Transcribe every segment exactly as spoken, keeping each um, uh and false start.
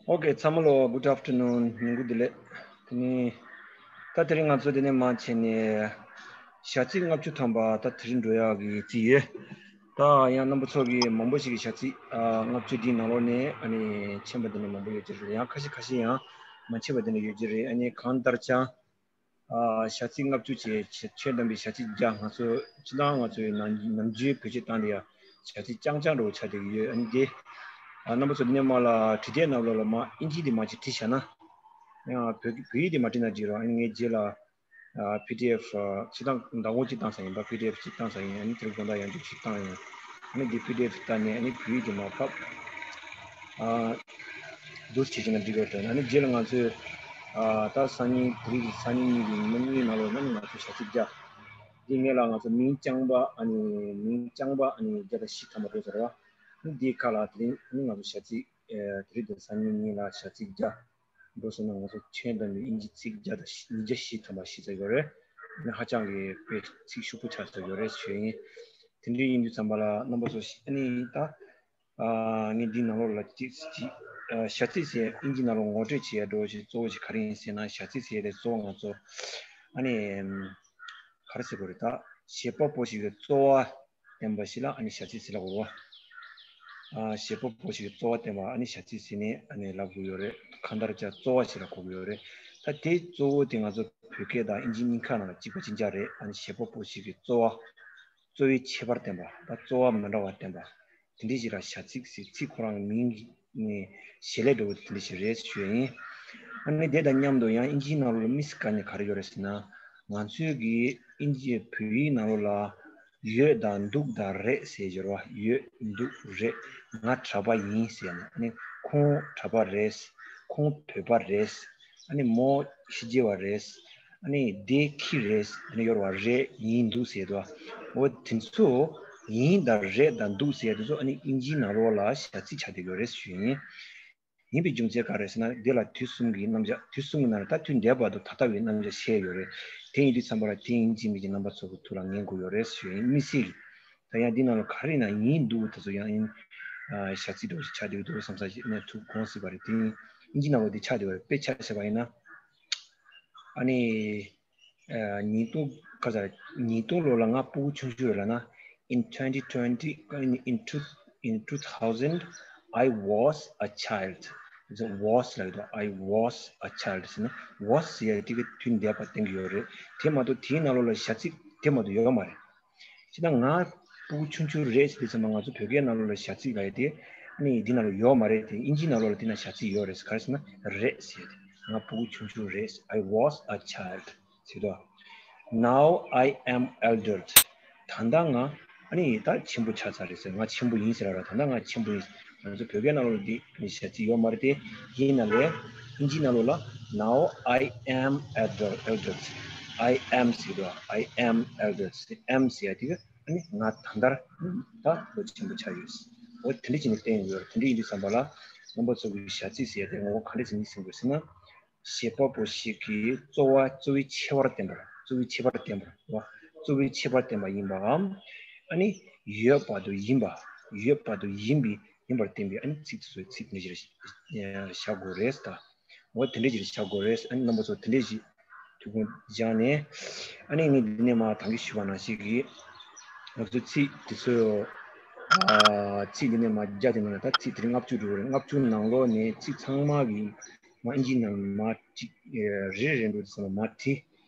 Okay, ཚང་མ་ལོ། Good afternoon. ཉིན་གུང་བདེ་ལེགས། དེ་ནི་ད་དེ་རིང་ང་ཚོ་དེ་ནས་མར་བྱས་ནས་ཞག་ཚིགས་ལྔ་བཅུ་ཐམ་པ་ད་དེ་རིང་འགྲོ་ཡག་གི་རྩིས་ཡོད། ད་ཡང་རྣམ་པ་ཚོ་གིས་མང་པོ་ཞིག་གིས་ཞག་ཚིགས་ཨ་ལྔ་བཅུ་འདིའི་ནང་ལོགས་ནས་ཨ་ནི་མཁྱེན་པ་དེ་འདྲ་མང་པོ་ཡོད་ཀྱི་རེད། ཡང་ཁ་ཤས་ཁ་ཤས་ཡང་མ་མཁྱེན་པ་དེ་འདྲ་ཡོད་ཀྱི་རེད། ཨ་ནི་གང་ལྟར་ཀྱང་ཨ་ཞག་ཚིགས་ལྔ་བཅུ་བྱས། ཆོས་དམ་པའི་ཞག་ཚིགས་བརྒྱ། ང་ཚོ་སྤྱིར་བཏང་ང་ཚོའི་ནམ་ནམ་རྒྱུན་བེད་སྤྱོད་བཏང་བསྡད་ཡ་ཞག་ཚིགས་རྐྱང་རྐྱང་འདྲ་བོ་ཆགས་བསྡད་ཀྱི་ཡོད། ཨ་ནི་དེ་ཨ་རྣམ་པ་ཚོ་འདི་ནས་མར་ལ་བྲིས་དེབ་ནང་ལོགས་ལ་མར་ཨིན་ཇི་དེ་མར་ཅིག་བྲིས་བཞག་ན། ཡང་བོད་བོད་ཡིག་དེ་མར་བྲིས་ན་འགྲིག་རོགས། ཨ་ནི་ངས་རྗེས་ལ་ཨ་པི་ཌི་ཨེཕ་ཨ་སྤྱིར་བཏང་མདང་དགོང་གཅིག་བཏང་ས་ཡིན་པ། པི་ཌི་ཨེཕ་གཅིག་བཏང་ས་ཡིན། ཨ་ནི་དེ་རིང་དགོང་དག་ཡང་བསྐྱར་ཞིག་བཏང་ཡོང་། ཨ་ནི་འདི་པི་ཌི་ཨེཕ་བལྟས་ནས་ཨ་ནི་བོད་ཡིག་དེ་མར་ཕབ། ཨ་འདུག་སེ་བྱས་ན་འགྲིག་གི་རེད། ཨ་ནི་རྗེས་ལ་ང་ཚོས་ཨ་ད་སང་ཉིན་དེ་རིང་གི་སང་ཉིན་གཉིས་ཀྱི་ཉིན་གཉིས་ནང་ལོགས་ལ་ནི་ང་ཚོས་ཞག་ཚིགས་བརྒྱ། འདི་སྔོན་ལ་ང་ཚོ་མིང་རྐྱང་པ། ཨ་ནི་མིང་རྐྱང་པ་ཨ་ནི་བརྒྱ་དང་བཞི་ཐམ་པ་འགྲོ་ཟེར་བ། ཨ་ནི་འདིའི་ཁ་ལ་དེ་རིང་ཨ་ནི་ང་ཚོ་ཞག་ཚིགས་ཨ་དེ་རིང་དང་སང་ཉིན་གཉིས་ལ་ཞག་ཚིགས་བརྒྱ་འགྲོ་སོང་ན། ང་ཚོ་ཁྱོན་བསྡོམས་ནས་ཨིན་ཇི་ཚིག་བརྒྱ་དང་ཉིས་བརྒྱ་བཞི་ཐམ་པ་ཤེས་ཚར་ཡོད་རེད། ཨ་ནི་ཧ་ཅང་གི་དཔེ་ཚིག་ཤུགས་པོ་ཆགས་ཚར་ཡོད་རེད་ཞུ་ཡིན། དེ་འདྲ་ཡིན་དུས་ཙམ་པ་ལ་རྣམ་པ་ཚོ་ཨ་ནི་ད་ཨ་ངས་འདི་ནང་ལོགས་ལ་ཅིག་ཅིག་ཨ་ཞག་ཚིགས་ཟེར་ཨིན་ཇི་ནང་ལོགས་ངོ་སྤྲོད་བྱེད་ཡ་འདྲ་བོ་ཞིག་གཙོ་བོ་ཞིག་ག་རེ་ཡིན་ཟེར་ན། ཞག་ཚིགས་ཟེར་ཡ་དེ་གཙོ་བོ་ང་ཚོ་ཨ་ནི་ག་རེ་ཟེར་དགོས་རེད། ད་བྱེད་པ་པོ་ཞིག་གི་རྩོལ་བ་བསྟན་པ་ཞིག་ལ་ཨ་ནི་ཞག་ཚིགས་ཟེར་ལབ་དགོས་རེད་བ། ཨ་བྱེད་པ་པོ་ཞིག་གི་རྩོལ་བ་བསྟན་པ་ཨ་ནི་ཞག་ཚིགས་ཟེར་ནས་ཨ་ནི་ལབ་དགོས་ཡོད་རེད། གང་ལྟར་ཀྱང་རྩོལ་བ་ཞིག་ལ་གོ་དགོས་ཡོད་རེད། ད་དེ་གཙོ་བོ་དེ་ང་ཚོ་བོད་སྐད་དང་ཨིན་ཇི་གཉིས་ཀ་ནང་ལ་གཅིག་པ་གཅིག་རྐྱང་རེད། ཨ་ནི་བྱེད་པ་པོ་ཞིག་གི་རྩོལ་བ། རྩོལ་བའི་ཁྱད་པར་བསྟན་པ། ད་རྩོལ་བ་མི་འདྲ་བ་བསྟན་པ། དེ་འདྲ་ཞིག་ལ་ཞག་ཚིགས་ཟེར། ཚིག་ཁོ་རང་གི་མིང་གི་ནས་བྱེད་ལས་འདྲ་བོ་དེ་འདྲ་ཞིག་རེད་ཞུ་ཡ་ཡིན། ཨ་ནི་དེ་དང་མཉམ་དུ་ཡང་ཨིན་ཇིའི་ནང་ལོགས་ལ་མི་སི་ག་ནས་ག་རེ་ཡོད་རེད་ཟེར་ན། ང་ཚོའི་གི་ཨིན་ཇི་བོད་ཡིག་ནང་ལོགས་ལ་ཡོད་དང་འདུག་དང་རེད་ཟེར་སྦྱོར་བ། ཡོད་འདུག་རེད། ང་གྲྭ་པ་ཡིན་ཟེར་ནས། ཨ་ནི་ཁོང་གྲྭ་པ་རེད། ཁོང་བོད་པ་རེད། ཨ་ནི་མོ་ཕྱི་རྒྱལ་བ་རེད། ཨ་ནི་དེ་ཁྱི་རེད། དེ་ནས་ཡོད་རེད་པ། རེད། ཡིན། འདུག་ཟེར་དོ། འོ་དེ་ཚོ་ཡིན་དང་རེད་དང་འདུག་ཟེར་དེ་ཚོ་ཨ་ནི་ཨིན་ཇིའི་ནང་ལོགས་ལ་ཞག་ཚིག་ཆགས་བསྡད་ཡོད་རེད་ཞུ་ཡིན། ཡིན་པའི་རྒྱུ་མཚན་ག་རེ་ཟེར་ན། འདི་ལ་དུས་གསུམ་གྱི་རྣམ་གཞག་དུས་གསུམ་གྱི་ནང་ལ་ད་དུས་འདས་པ་དང་ད་ལྟ་བའི་རྣམ་གཞག་བཤད་ཡོད་རེད། དེ་ཡིན་དུས་ཙམ་པ་ལ་དེ་ཡིན་གཅིག་མིན་གཅིག་རྣམ་པ་ཚོ་གི་ཐུགས་ལ་ངེས་དགོས་ཡོད་རེད་ཞུ་ཡིན། དམིགས་བསལ་གྱི་ད་ཡང་འདི་ནང་ལ་ག་རེ་ན་ཡིན་འདུག་དེ་ཚོ་ཡང་ཡིན། ཨ་ཞག་ཚིག་འདྲ་བོ་ཞིག་ཆགས་བསྡད་ཡོད་འདུག་བསམ་ས་ཞིག་ནས་ཐུགས་དགོངས་སྲིད་པ་རེད། དེ་ཡིན་ཨིན་ཇི་ནང་ལོགས་དེ་ཆགས་བསྡད་པ་རེད། དཔེ་ཆ་བཞག་པ་ཡིན་ན། ཨ་ནི། ཨ་ཉིས་སྟོང་ག་ས་ཉིས་སྟོང་ལོ་ལ་ང་སྤུ་གུ་ཆུང་ཆུང་རེད་ལབ་ན། In twenty twenty, in, in two, in two thousand, I was a child. It's a was ལབ་ཡོད་དོ། I was a child ཟེར་ན། Was ཟེར་ཡ་དེ་གི་དུས་འདས་པ་བསྟན་གྱི་ཡོད་རེད། དེ་མ་གཏོགས་དེའི་ནང་ལོགས་ལ་ཞག་ཚིག་དེ་མ་གཏོགས་ཡོད་མ་རེད། ཅི་ད་ང་སྤུ་གུ་ཆུང་ཆུང་རེད་ཟེར་དུས་ཙམ་པ་ང་ཚོ་བོད་སྐད་ནང་ལོགས་ལ་ཞག་ཚིག་ལབ་ཡ་དེ་ཨ་ནི་འདི་ནང་ལ་ཡོད་མ་རེད། དེ་ཨིན་ཇི་ནང་ལོགས་ལ་དེ་ན་ཞག་ཚིག་ཡོད་རེད། ག་རེ་ཟེར་ན་རེད་ཟེར་ཡ་དེ། ང་སྤུ་གུ་ཆུང་ཆུང་རེད། I was a child ཟེར་དོ། Now I am elder. ད་ལྟ་ང་ཨ་ནི་ད་ཆེན་པོ་ཆགས་ཚར་རེད་ཟེར། ང་ཆེན་པོ་ཡིན་ཟེར་ར་ར། ད་ལྟ་ང་ཆེན་པོ་ཡིན། ང་ཚོ་བོད་སྐད་ནང་ལོགས་ལ་འདི་ཞག་ཚིག་ཡོད་མ་རེད་དེ། ཡིན་ན་ལས་ཨིན་ཇི་ནང་ལོགས་ལ། Now I am elder, elder. I am ཟེར་དོ། I am elder. Am ཟེར་ཡ་དེ་གི་ཨ་ནི་ང་ད་ལྟར་ད་ལོ་ཆེན་པོ་ཆགས་ཡོད། འོ་དེ་འདྲ་བྱས་ནས་བསྟན་ཡོད་རེད། དེ་འདྲ་ཡིན་དུས་ཙམ་པ་ལ་རྣམ་པ་ཚོ་གི་ཞག་ཚིག་ཟེར་ཡ་དེ་ངོ་བོ་ག་འདྲ་ཞིག་ནས་ཟིན་དགོས་ཟེར་ན། བྱེད་པ་པོ་ཞིག་གི་རྩོལ་བ། རྩོལ་བའི་ཁྱད་པར་བསྟན་པ། རྩོལ་བའི་ཁྱད་པར་བསྟན་པ་རེད་བ། རྩོལ་བའི་ཁྱད་པར་བསྟན་པ་ཡིན་པའམ། ཨ་ནི་ཡོད་པ་དུ་ཡིན་པ། ཡོད་པ་དུ་ཡིན་པའི་ཡིན་པར་བསྟན་པའི་ཨ་ནི་ཚིག་དེ་ཚོའི་ཚིག་དེ་འདྲ་ཞིག་བཞག་དགོས་རེད་ད། འོ་དེ་འདྲ་ཞིག་བཞག་དགོས་རེད། ཨ་ནི་རྣམ་པ་ཚོ་དེ་འདྲ་ཞིག་ཐུགས་ཁུངས་བཞག་ནས། ཨ་ནི་ངས་འདི་ནས་མར་ད་གིན་ཞུས་པ་ནང་བཞིན་གྱི་ང་ཚོ་ཚིག་དེ་ཚོ། ཨ་ཚིག་འདི་ནས་མར་བརྒྱ་དེ་ནང་ལ་ད་ཚིག་དེ་རིང་ལྔ་བཅུ་འགྲོ་གི་རེད། ལྔ་བཅུ་ནང་ལོགས་ནས་ཚིག་ཚང་མ་གི་མར་ཨིན་ཇི་ནང་མར་ཅིག་རེ་རེ་འགྲོ་དུས་ཙམ་ལ་མར་བྲིས།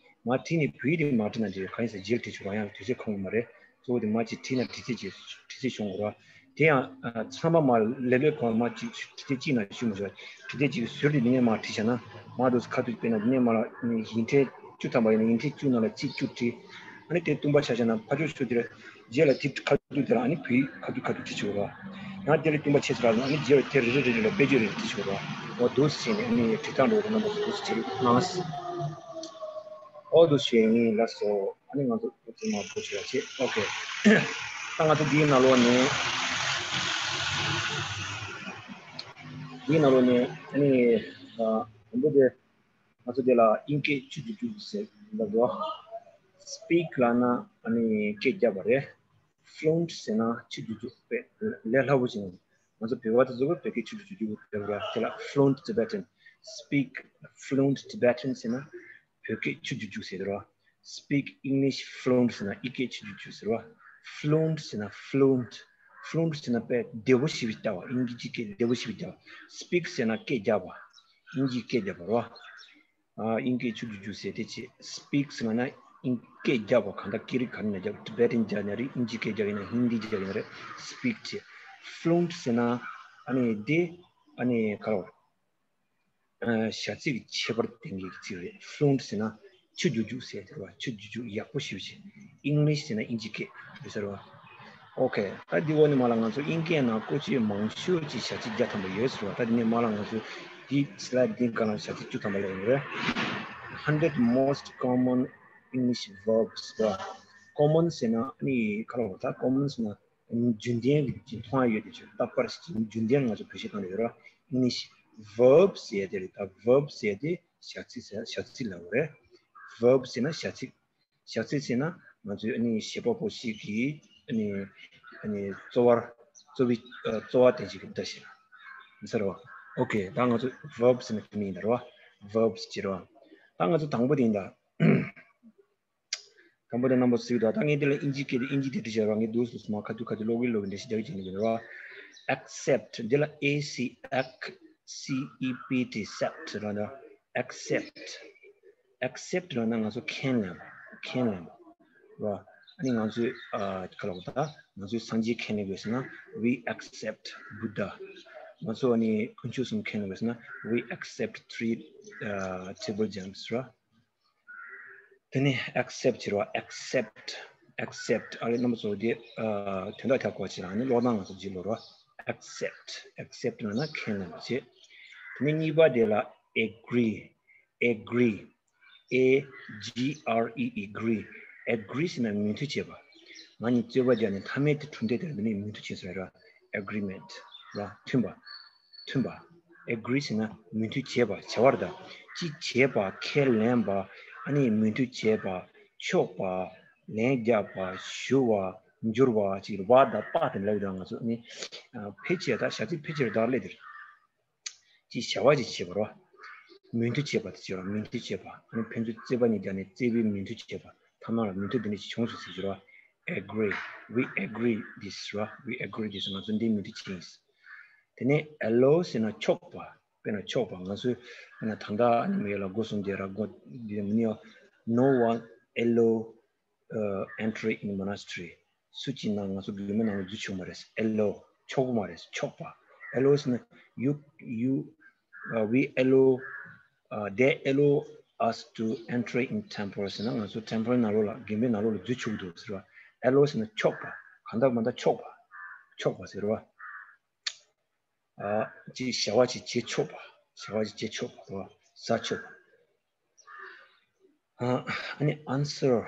མར་བྲིས་ནས་བོད་ཡིག་དེ་མར་བྲིས་ན་འགྲིག་གང་ཡིན་ཟེར་རྗེས་ལ་བྲིས་ཆོག་ར། ཡང་དུས་ཚོད་ཁོམ་གི་མ་རེད། གཙོ་བོ་དེ་མར་ཅིག་བྲིས་ན་འགྲིག་ཚད་ཅིག་འགྲིག་ཚད་བྱུང་གི་ར། དེ་ཡང་ཨ་ཚང་མ་མར་ལེབ་ལེབ་གང་མར་ཅིག་འགྲིག་ཚད་གཅིག་ནང་བཞུགས་མ་བྱུང་། འགྲིག་ཚད་གཅིག་ཟུར་དེ་འདི་ནས་མར་བྲིས་བཞག་ན། མར་འདུག་སེ་ཁ་ཐུག་དཔེར་ན་འདི་ནས་མར་ཡིག་ཕྲེང་བཅུ་ཐམ་པ་ཡིན་ན་ཡིག་ཕྲེང་བཅུ་ནང་ལ་གཅིག་བཅུ་བྲིས། ཨ་ནི་དེ་བཏུམ་པ་ཆགས་བཞག་ན་ཕར་ཕྱོགས་ཕྱོགས་དེར་རྗེས་ལ་དེ་ཁ་ཐུག་དེ་ལ་ཨ་ནི་བོད་ཡིག་ཁ་ཐུག་ཁ་ཐུག་བྲིས་ཆོག་ར། ཡང་དེ་ལ་བཏུམ་པ་ཆེ་ས་ར་ཨ་ནི་རྗེས་ལ་དེ་རེ་རེ་རེ་རེ་ལ་དཔེ་བརྗོད་རེ་བྲིས་ཆོག་ར། འོ་འདུག་སེ་བྱས་ནས་ཨ་ནི་བྲིས་སྟངས་འདྲ་བོ་དེ་རྣམ་པ་ཚོ་འདུག་སེ་བྱེད་རོགས་གནང་། འོ་འདུག་སེ་བྱས་ནས་ལགས་སོ། ཨ་ནི་ང་ཚོ་ཨོ་ཙི་མ་ཐུག་ཆེ་བ་བྱེད། ཨོ་ཁེ། ད་ང་ཚོ་འདིའི་ནང་ལོགས་ནས། འདིའི་ནང་ལོགས་ནས་ཨ་ནི་ཨ་དང་པོ་དེ་ང་ཚོ་དེ་ལ་དབྱིན་སྐད་བཅུ་དྲུག་ཅུ་ཟེར་ལབ་འདུག Speak ལབ་ན་ཨ་ནི་སྐད་རྒྱབ་པ་རེད། Fluent ཟེར་ན་བཅུ་དྲུག་ཅུ་དཔེ་ལས་སླ་པོ་ཅིག་ཡིན། ང་ཚོ་བོད་པ་དེ་ཚོ་གིས་བོད་སྐད་ཆུ་རྒྱུག་རྒྱུག་རྒྱུག་བོད་པ་དེ་ལ་fluent Tibetan, speak fluent Tibetan ཟེར་ན་བོད་སྐད་ཆུ་རྒྱུག་རྒྱུག་ཟེར་དེ་རེད་བ། Speak English fluent ཟེར་ན་ཨི་སྐད་ཆུ་རྒྱུག་རྒྱུག་ཟེར་བ། Fluent ཟེར་ན་fluent, fluent ཟེར་ན་དཔེ་བདེ་བོ་ཞེས་པའི་ལྟ་བ། ཨིན་ཇིའི་སྐད་བདེ་བོ་ཞེས་པའི་ལྟ་བ། Speak ཟེར་ན་སྐད་རྒྱག་པ། ཨིན་ཇིའི་སྐད་རྒྱག་པ་རེད་བ། ཨ། ཨིན་སྐད་ཆུ་རྒྱུག་རྒྱུག་ཟེར་དེ་ཅི། Speak ཟེར་ན་ཨིན་སྐད་རྒྱག་པ། གང་ལྟར་སྐད་རིགས་ག་རེ་ཡིན་ན་རྒྱག Tibetan རྒྱག་ན་རེད། ཨིན་ཇི་སྐད་རྒྱག་ཡིན་ན། ཧིན་དི་རྒྱག་ཡིན་ན་རེད། Speak ཅེས། Fluent ཟེར་ན་ཨ་ནི་དེ་ཨ་ནི་ག་རེ་བ། ཨ། བྱ་ཚིག་གི་ཁྱད་པར་ལྡན་པའི་ཚིག་རེད། Fluent ཟེར་ན་ཆུ་རྒྱུག་རྒྱུག་ཟེར་དེ་རེད་བ། ཆུ་རྒྱུག་རྒྱུག་ཡག་པོ་ཞེ་པོ་ཅིག English ཟེར་ན་ཨིན་ཇི་སྐད་རེད་ཟེར་བ། Okay, ད་འདི་འོག་ནས་མར་ལ་ང་ཚོ་དབྱིན་སྐད་ནང་བཀོལ་སྤྱོད་མང་ཤོས་ཀྱི་བྱ་ཚིག་བརྒྱ་ཐམ་པ་ཡོད་ཟེར་བ། ད་འདི་ནས་མར་ལ་ང་ཚོ་འདི་slide འདིའི་སྒང་ལ་བྱ་ཚིག་བཅུ་ཐམ་པ་ལ་ཡོད་རེད། Hundred most common English verbs ཟེར་བ། Common ཟེར་ན་ཨ་ནི་ག་རེ་ལབ་དགོས། ད་common ཟེར་ན་རྒྱུན་ལྡན་གྱི་མཐོང་ཡ་ཡོད་དེ་ཆོས་རྟག་པར་རྒྱུན་ལྡན་ང་ཚོ་བེད་སྤྱོད་བཏང་ཡོད་རེད། English verb ཟེར་ཡ་དེ་རེད། ད་verb ཟེར་ཡ་དེ་བྱ་ཚིག་ཟེར། བྱ་ཚིག་ལབ་དགོས་རེད། Verb ཟེར་ན་བྱ་ཚིག་བྱ་ཚིག་ཟེར་ན་ང་ཚོའི་ཨ་ནི་བྱེད་པ་པོ་ཞིག་གི་ཨ་ནི་ཨ་ནི་རྩོལ་བ། རྩོལ་བའི་ཨ། རྩོལ་བ་དེ་ཞིག་གི་སྒྲ་ཞིག་རེད་ཟེར་བ། Okay, ད་ང་ཚོ་verb ཟེར་ན་དེ་མིན་ཡིན་ད་རེད་བ། Verbs ཅེས་རེད་བ། ད་ང་ཚོ་དང་པོ་དེ་ཡིན་ད། དང་པོ་དེ་རྣམ་པ་གཟིགས་དང་། ད་ངས་དེ་ལ་ཨིན་ཇིའི་སྐད་དེ་ཨིན་ཇིའི་དེབ་ཏུ་བྱས་ར། ངས་འདུག་སེ་མར་ཁ་ཐུག་ཁ་ཐུག་ཀློག་གིན་ཀློག་གིན་འགྲེལ་བཤད་རྒྱག་གི་བྱས་ནས་ཡོད་ར། Accept འདི་ལ་A C, ac, C E P T, cept ལབ་ན། Accept, accept ལབ་ན་ང་ཚོ་ཁས་ལེན། ཁས་ལེན་ར། ཨ་ནི་ང་ཚོས་ཨ་ག་རེ་ལབ་དགོས། ད་ང་ཚོས་སངས་རྒྱས་ཁས་ལེན་དགོས་ཟེར་ན། We accept Buddha. ང་ཚོ་ཨ་ནི་དཀོན་མཆོག་གསུམ་ཁས་ལེན་དགོས་ཟེར་ན། We accept three ཨ་triple gems ར། དེ་ནས་accept ཟེར་བ། Accept, accept ཨ་ལས་རྣམ་པ་ཚོ་དེ་ཨ་དོན་དག་ཐད་གོ་ཆེ་རང་ནི་ཀློག་སྟངས་ང་ཚོ་བརྗེ་ལོ་ར། Accept, accept ལབ་ན་ཁས་ལེན་པ་བྱེད། དེ་ནས་གཉིས་པ་དེ་ལ་agree, agree, A G R E, agree, agree ཟེར་ན་མོས་མཐུན་བྱེད་པ། ང་གཉིས་རྩོད་པ་རྒྱག་ནས་མཐའ་མའི་དེ་གྲུབ་འབྲས་དེར་འདི་ནས་མོས་མཐུན་བྱེད་ཟེར་ར། Agreement ར། མཐུན་པ། མཐུན་པ། Agree ཟེར་ན་མོས་མཐུན་བྱས་པ། བྱ་བ་རེད་ད། ཅིག་བྱས་པ། ཁས་ལེན་པ། ཨ་ནི་མོས་མཐུན་བྱས་པ། ཕྱོགས་པ། ལན་རྒྱག་པ། ཞུ་བ། འཇུར་བ། ཅིག་བ་དང་པ་དེ་ལབ་ཡོད་ང་ཚོ་ནི། ཨ། ཕལ་ཆེར་ད་བྱ་ཚིག་ཕལ་ཆེར་བདག་ལས་དེར། ཅིག་བྱ་བ་ཅིག་བྱས་པ་རེད་བ། མོས་མཐུན་བྱས་པ་དེ་བྱས་ར། མོས་མཐུན་བྱས་པ། ཨ་ནི་ཕན་ཚུན་རྩོད་པ་གཉིས་རྒྱག་ནས་རྩོད་པའི་མོས་མཐུན་བྱས་པ། ཐ་མ་ལ་མོས་མཐུན་དེ་འདྲ་ཞིག་བྱུང་སོང་ཟེར་གྱི་རེད་བ། Agree, we agree this ར། We agree this ང་ཚོ་འདི་མོས་མཐུན་བྱས་ཡིན། དེ་ནས་allow ཟེར་ན་ཆོག་པ། དཔེར་ན་ཆོག་པ། ང་ཚོས་དཔེར་ན་ད་ལྟ་ཨ་ནི་མི་ཡ་ལ་སྒོ་གསུམ་དེ་ར། སྒོ་འདི་མི་ནི་ཡ། No one allow uh, entry in monastery. སུ་གཅིག་ནང་ང་ཚོ་དགོན་པའི་ནང་ལ་འཛུལ་ཆོག་མ་རེད། Allow ཆོག་གི་མ་རེད། ཆོག་པ། Allow ཟེར་ན་you, you, uh, we allow, uh, they allow us to entry in temple ཟེར་ན་ང་ཚོ་temple ནང་ལོགས་ལ། དགོན་པའི་ནང་ལོགས་ལ་འཛུལ་ཆོག་གི་འདུག་ཟེར་བ། Allow ཟེར་ན་ཆོག་པ། གང་ལྟར་མ་ལྟར་ཆོག་པ། ཆོག་པ་ཟེར་བ། ཨ། ཅིག་བྱ་བ་ཅིག་བྱེད་ཆོག་པ། བྱ་བ་ཅིག་བྱེད་ཆོག་པ་རེད་བ། བཟའ་ཆོག་པ། ཨ། ཨ་ནི་answer,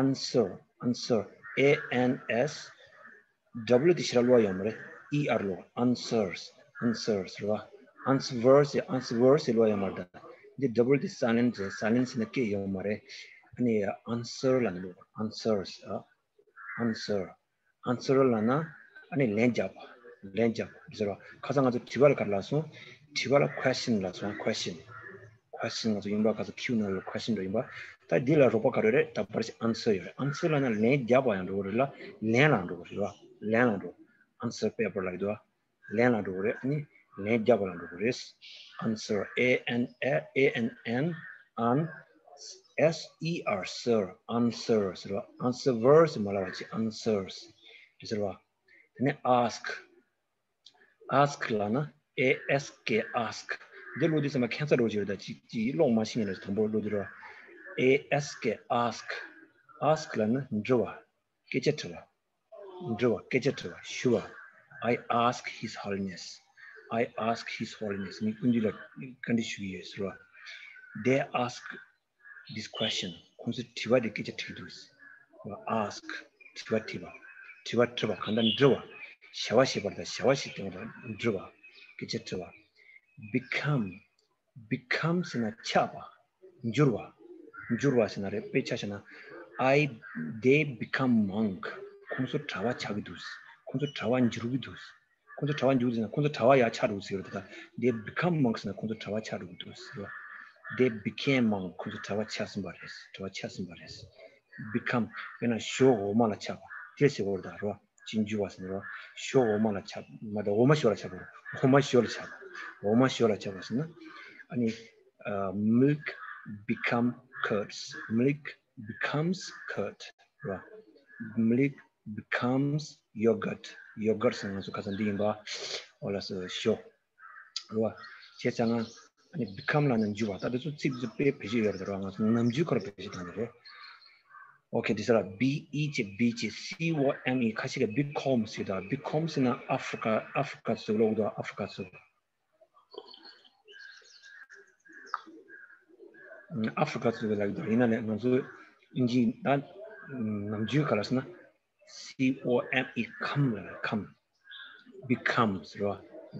answer, answer, A N S W དེ་ཕྱི་ར་ཀློག་ཡོད་མ་རེད། E R ཀློག། Answers, answers རེད་བ། Answers, answers ཀློག་ཡོད་མ་རེད། ད་འདི་W དེ་silent རེད། Silent ཟེར་ན་སྐད་ཡོད་མ་རེད། ཨ་ནི་answer ལབ་ནས་ཀློག། Answers ཨ། Answer, answer ལབ་ན་ཨ་ནི་ལན་རྒྱག་པ། ལན་རྒྱག་པ་ཟེར་བ། ཁ་སང་ང་ཚོ་དྲི་བ་ལ་ག་རེ་ལབ་སོང་། དྲི་བ་ལ་question ལབ་སོང་། Question, question ང་ཚོ་ཡིན་པ། ཁ་སང་Q ནང་ལ་question འདྲ་ཡིན་པ། ད་འདི་ལ་རོགས་པ་ག་རེ་རེད། ད་པར་ཞིག་answer ཡོད་རེད། Answer ལབ་ན་ལན་རྒྱག་པ་ཡང་འགྲོ་གི་རེད་ལ། ལན་ལ་འགྲོ་གི་རེད་བ། ལན་ལ་འགྲོ། Answer paper ལབ་ཀྱི་འདུག་བ། ལན་ལ་འགྲོ་གི་རེད། ཨ་ནི་ལན་རྒྱག་པ་ལ་འགྲོ་གི་རེད། Answer, A N A N N, an, S E R, ser, answer ཟེར་བ། Answer verb ཟེར་མ་ལབ་པ་བྱས། Answers ཟེར་བ། དེ་ནས་ask, ask ལབ་ན་A S K, ask འདི་ཀློག་དུས་ཙམ་པ་ཁྱད་མཚར་འདྲ་བོ་ཅིག་རེད། ད་ཅིག་ཅིག་ཀློག་མ་ཤེས་མཁན་ལ་དང་པོ་ཀློག་དུས་རེད་བ། A S K, ask, ask ལབ་ན་འདྲི་བ། སྐད་ཆ་དྲི་བ། འདྲི་བ། སྐད་ཆ་དྲི་བ། ཞུ་བ། I ask His Holiness. I ask His Holiness. ངས་སྐུ་མདུན་ལ་བཀའ་འདྲི་ཞུ་གི་ཡོད་ཟེར་བ། They ask this question. ཁོང་ཚོས་དྲི་བ་དེ་སྐད་ཆ་དྲིས་འདུག་ཟེར། Ask དྲི་བ་དྲིས་པ། དྲི་བ་དྲིས་པ། གང་ལྟར་འདྲི་བ། བྱ་བ་བྱེད་པ་དང་བྱ་བ་ཞིག་སྟོན་པ་དང་འདྲི་བ། སྐད་ཆ་དྲི་བ། Become, become ཟེར་ན་ཆགས་པ། འགྱུར་བ། འགྱུར་བ་ཟེར་ན་རེད། དཔེ་ཆ་བཞག་ན། I, they become monk. ཁོང་ཚོ་གྲྭ་པ་ཆགས་ཀྱི་འདུག་ཁོང་ཚོ་གྲྭ་པ་འགྱུར་གྱི་འདུག་ཁོང་ཚོ་གྲྭ་པ་འཇུག་ཟེར་ན་ཁོང་ཚོ་གྲྭ་པ་ཡར་ཆགས་འགྲོ་ཟེར་བ་དེ་དང་། They become monks ཟེར་ན་ཁོང་ཚོ་གྲྭ་པ་ཆགས་འགྲོ་གི་འདུག་ཟེར་བ། They became monk ཁོང་ཚོ་གྲྭ་པ་ཆགས་ཟིན་པ་རེད། གྲྭ་པ་ཆགས་ཟིན་པ་རེད། Become དཔེར་ན་ཞོ་འོ་མ་ལ་ཆགས་པ་དེ་ཟེར་བ་རེད་ད་རོ། ཅིན་ཇུ་བ་ཟེར་ན་རོ། ཞོ་འོ་མ་ལ་ཆགས་མ་ད་འོ་མ་ཞོ་ལ་ཆགས་པ་རོ། འོ་མ་ཞོ་ལ་ཆགས་པ། འོ་མ་ཞོ་ལ་ཆགས་པ་ཟེར་ན། ཨ་ནི། uh, milk become curds. Milk becomes curd ར། Milk becomes yogurt. Yogurt ཟེར་ན་ང་ཚོ་ཁ་སང་འདི་ཡིན་པ། འོ་ལ་སོ་ཞོ། ར། བྱས་ཙང་ང་ཨ་ནི་become ལ་ནི་འཇུ་བ་ད་དེ་ཚོ་ཚིག་ཚོ་དཔེ་བེད་སྤྱོད་ཡོད་རེད་ར། ང་ཚོ་ནམ་རྒྱུན་ཁོ་ར་བེད་སྤྱོད་བཏང་ནི་རེད། Okay འདི་ས་ལ་B E ཅེ་B ཅེ C O M E ཁ་ཤས་ཀྱི་become ཟེར་ད། Become ཟེར་ན་ཨ་ཧྥི་རི་ཀ་ཨ་ཧྥི་རི་ཀ་ཚོ་ལོག་དོ། ཨ་ཧྥི་རི་ཀ་ཚོ། ཨ་ཧྥི་རི་ཀ་ཚོ་ལ་ཡིན་ན་ལས་ང་ཚོ་ཨིན་ཇི་ད་ནམ་རྒྱུན་ག་ལ་ཟེར་ན་C O M E come ལ་come becomes རོ།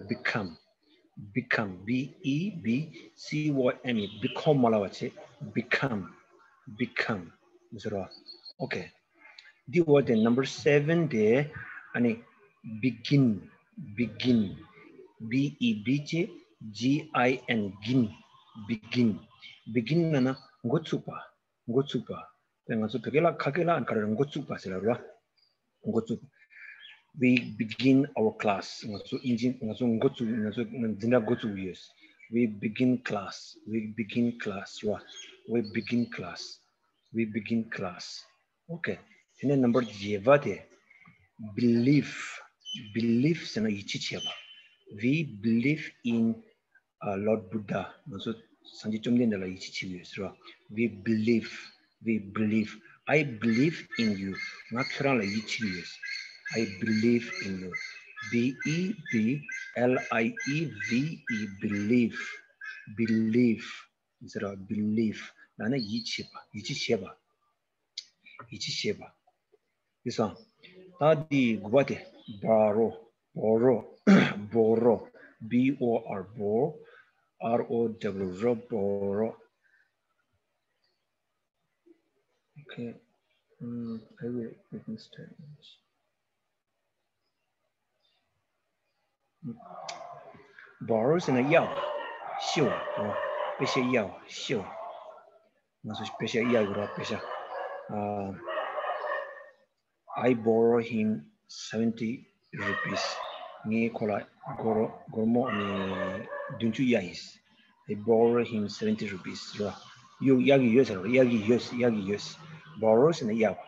Become become B E B C O M E become མ་ལ་བ་ཆེ། Become become ཟེར་རོ། Okay འདི་འོ་དེ་number seven དེ་ཨ་ནི་begin begin B E B ཅེ G I N gin begin begin ན་ན་འགོ་ཚུགས་པ། འགོ་ཚུགས་པ། དེ་ང་ཚོ་བོད་སྐད་ལ་ཁ་སྐད་ལ་ག་རེ་འགོ་བཙུགས་པ་ཟེར་ལ་རོ། འགོ་བཙུགས། We begin our class ང་ཚོ་ཨིན་ཇི་ང་ཚོ་འགོ་བཙུགས། ང་ཚོ་འཛིན་གྲྭ་འགོ་བཙུགས་ཡོད། We begin class. We begin class རོ། We begin class. We begin class. Okay དེ་ནས་number བརྒྱད་པ་དེ། Believe believe ཟེར་ན་ཡིད་ཆེས་བྱེད་པ། We believe in uh, Lord Buddha ང་ཚོ་སངས་རྒྱས་བཅོམ་ལྡན་འདས་ལ་ཡིད་ཆེས་བྱེད་ཀྱི་ཡོད་ཟེར་བ། We believe we believe I believe in you ང་ཁྱོད་རང་ལ་ཡིད་ཆེས་ཀྱི་ཡོད། I believe in you. B E B L I E V E believe believe ཟེར་བ། Believe ལ་ནི་ཡིད་ཆེས་པ། ཡིད་ཆེས་བྱེད་པ། ཡིད་ཆེས་བྱེད་པ། དེ་སང་། ད་འདི་དགུ་པ་དེ། Borrow borrow borrow B O R borrow R O W རོ། Borrow. Okay. Mm, I will witness change. Borrow ཟེར་ན་གཡར་བ། ཤི་བ། པེ་ཤ་གཡར་བ། ཤི་བ། ང་ཚོ་པེ་ཤ་གཡར་ཡོད་ར། པེ་ཤ། ཨ། I borrow him seventy rupees. ངས་ཁོ་ལ་སྒོར་སྒོར་མོ་ནི་བདུན་ཅུ་གཡར་ཡིན། I borrow him seventy rupees ར། གཡར་གཡར་གྱི་ཡོད་ཟེར་ར། གཡར་གྱི་ཡོད། གཡར་གྱི་ཡོད། Borrow ཟེར་ན་གཡར་བ།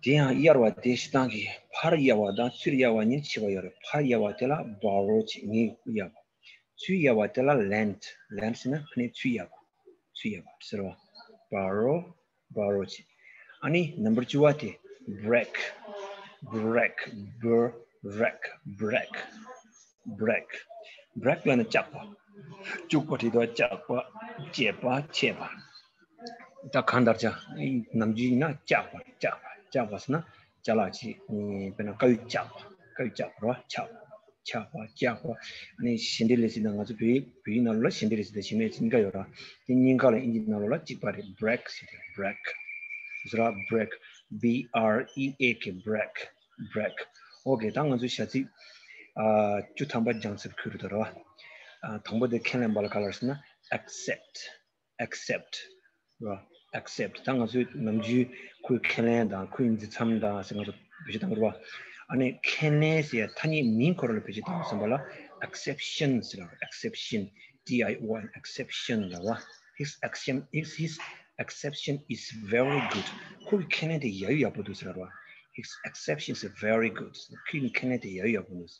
དེ་ཡང་གཡར་བ་དེ་སྤྱིར་བཏང་གི་ཕར་གཡར་བ་དང་ཚུར་གཡར་བ་གཉིས་ཕྱེ་བ་ཡོད་རེད། ཕར་གཡར་བ་དེ་ལ་borrow བྱས། ངས་གཡར་བ། ཚུར་གཡར་བ་དེ་ལ་lend lend ཟེར་ན་ཕ་ནས་ཚུར་གཡར་བ། ཚུར་གཡར་བ་ཟེར་བ། Borrow borrow བྱས། ཨ་ནི་number བཅུ་བ་དེ། Break break break break break break ལ་ནི་བཅག་པ། བཅུག་པ་བྲིས་དུ་བཅག་པ། བཅད་པ། ཆད་པ། ད་གང་ལྟར་བྱ། ནམ་རྒྱུན་ཡིན་ན་བཅག་པ། བཅག་པ། བཅག་པ་ཟེར་ན་ཅ་ལག་ཅིག་དཔེར་ན་དཀར་ཡོལ་བཅག་པ། དཀར་ཡོལ་བཅག་པ་རོ། ཆག་པ། ཆག་པ། བཅག་པ། ཨ་ནི་ཞེ་འགྲས་ལས་ཟེར་ན་ང་ཚོ་བོད་ཡིག་བོད་ཡིག་ནང་ལོགས་ལ་ཞེ་འགྲས་ལས་ཟེར་ཏེ་ཞེ་མེད་གཉིས་ཀ་ཡོད་ར། དེ་གཉིས་ཀ་ལ་ཨིན་ཇི་ནང་ལོགས་ལ་གཅིག་པ་རེད། Break ཟེར་ཏེ། Break ཟེར་ར། Break B R E A K break break. Okay ད་ང་ཚོ་བྱ་ཚིག་ཨ་བཅུ་ཐམ་པ་སྦྱངས་ཚར་ཁུལ་རེད་ད་ར། ཨ་དང་པོ་དེ་ཁས་ལེན་པ་ལ་ག་ལ་ཟེར་ན་accept accept ར། Accept ད་ང་ཚོའི་ནམ་རྒྱུན་ཁོའི་ཁས་ལེན་དང་ཁོའི་འཛིན་མཚམས་དང་ཟེར་ང་ཚོ་བེད་སྤྱོད་བཏང་གི་རེད་བ། ཨ་ནི་ཁས་ལེན་ཟེར་ཐ་སྙད་མིང་ཁོ་རང་ལ་བེད་སྤྱོད་བཏང་བསམ་པ་ལ་exception ཟེར་ར། Exception D I O N exception ལ་བ། His action is his exception is very good. ཁོའི་ཁས་ལེན་དེ་ཡ་ཡོ་ཡག་པོ་འདུག་ཟེར་ར་བ། His exception is very good. ཁོའི་ཁས་ལེན་དེ་ཡ་ཡོ་ཡག་པོ་འདུག་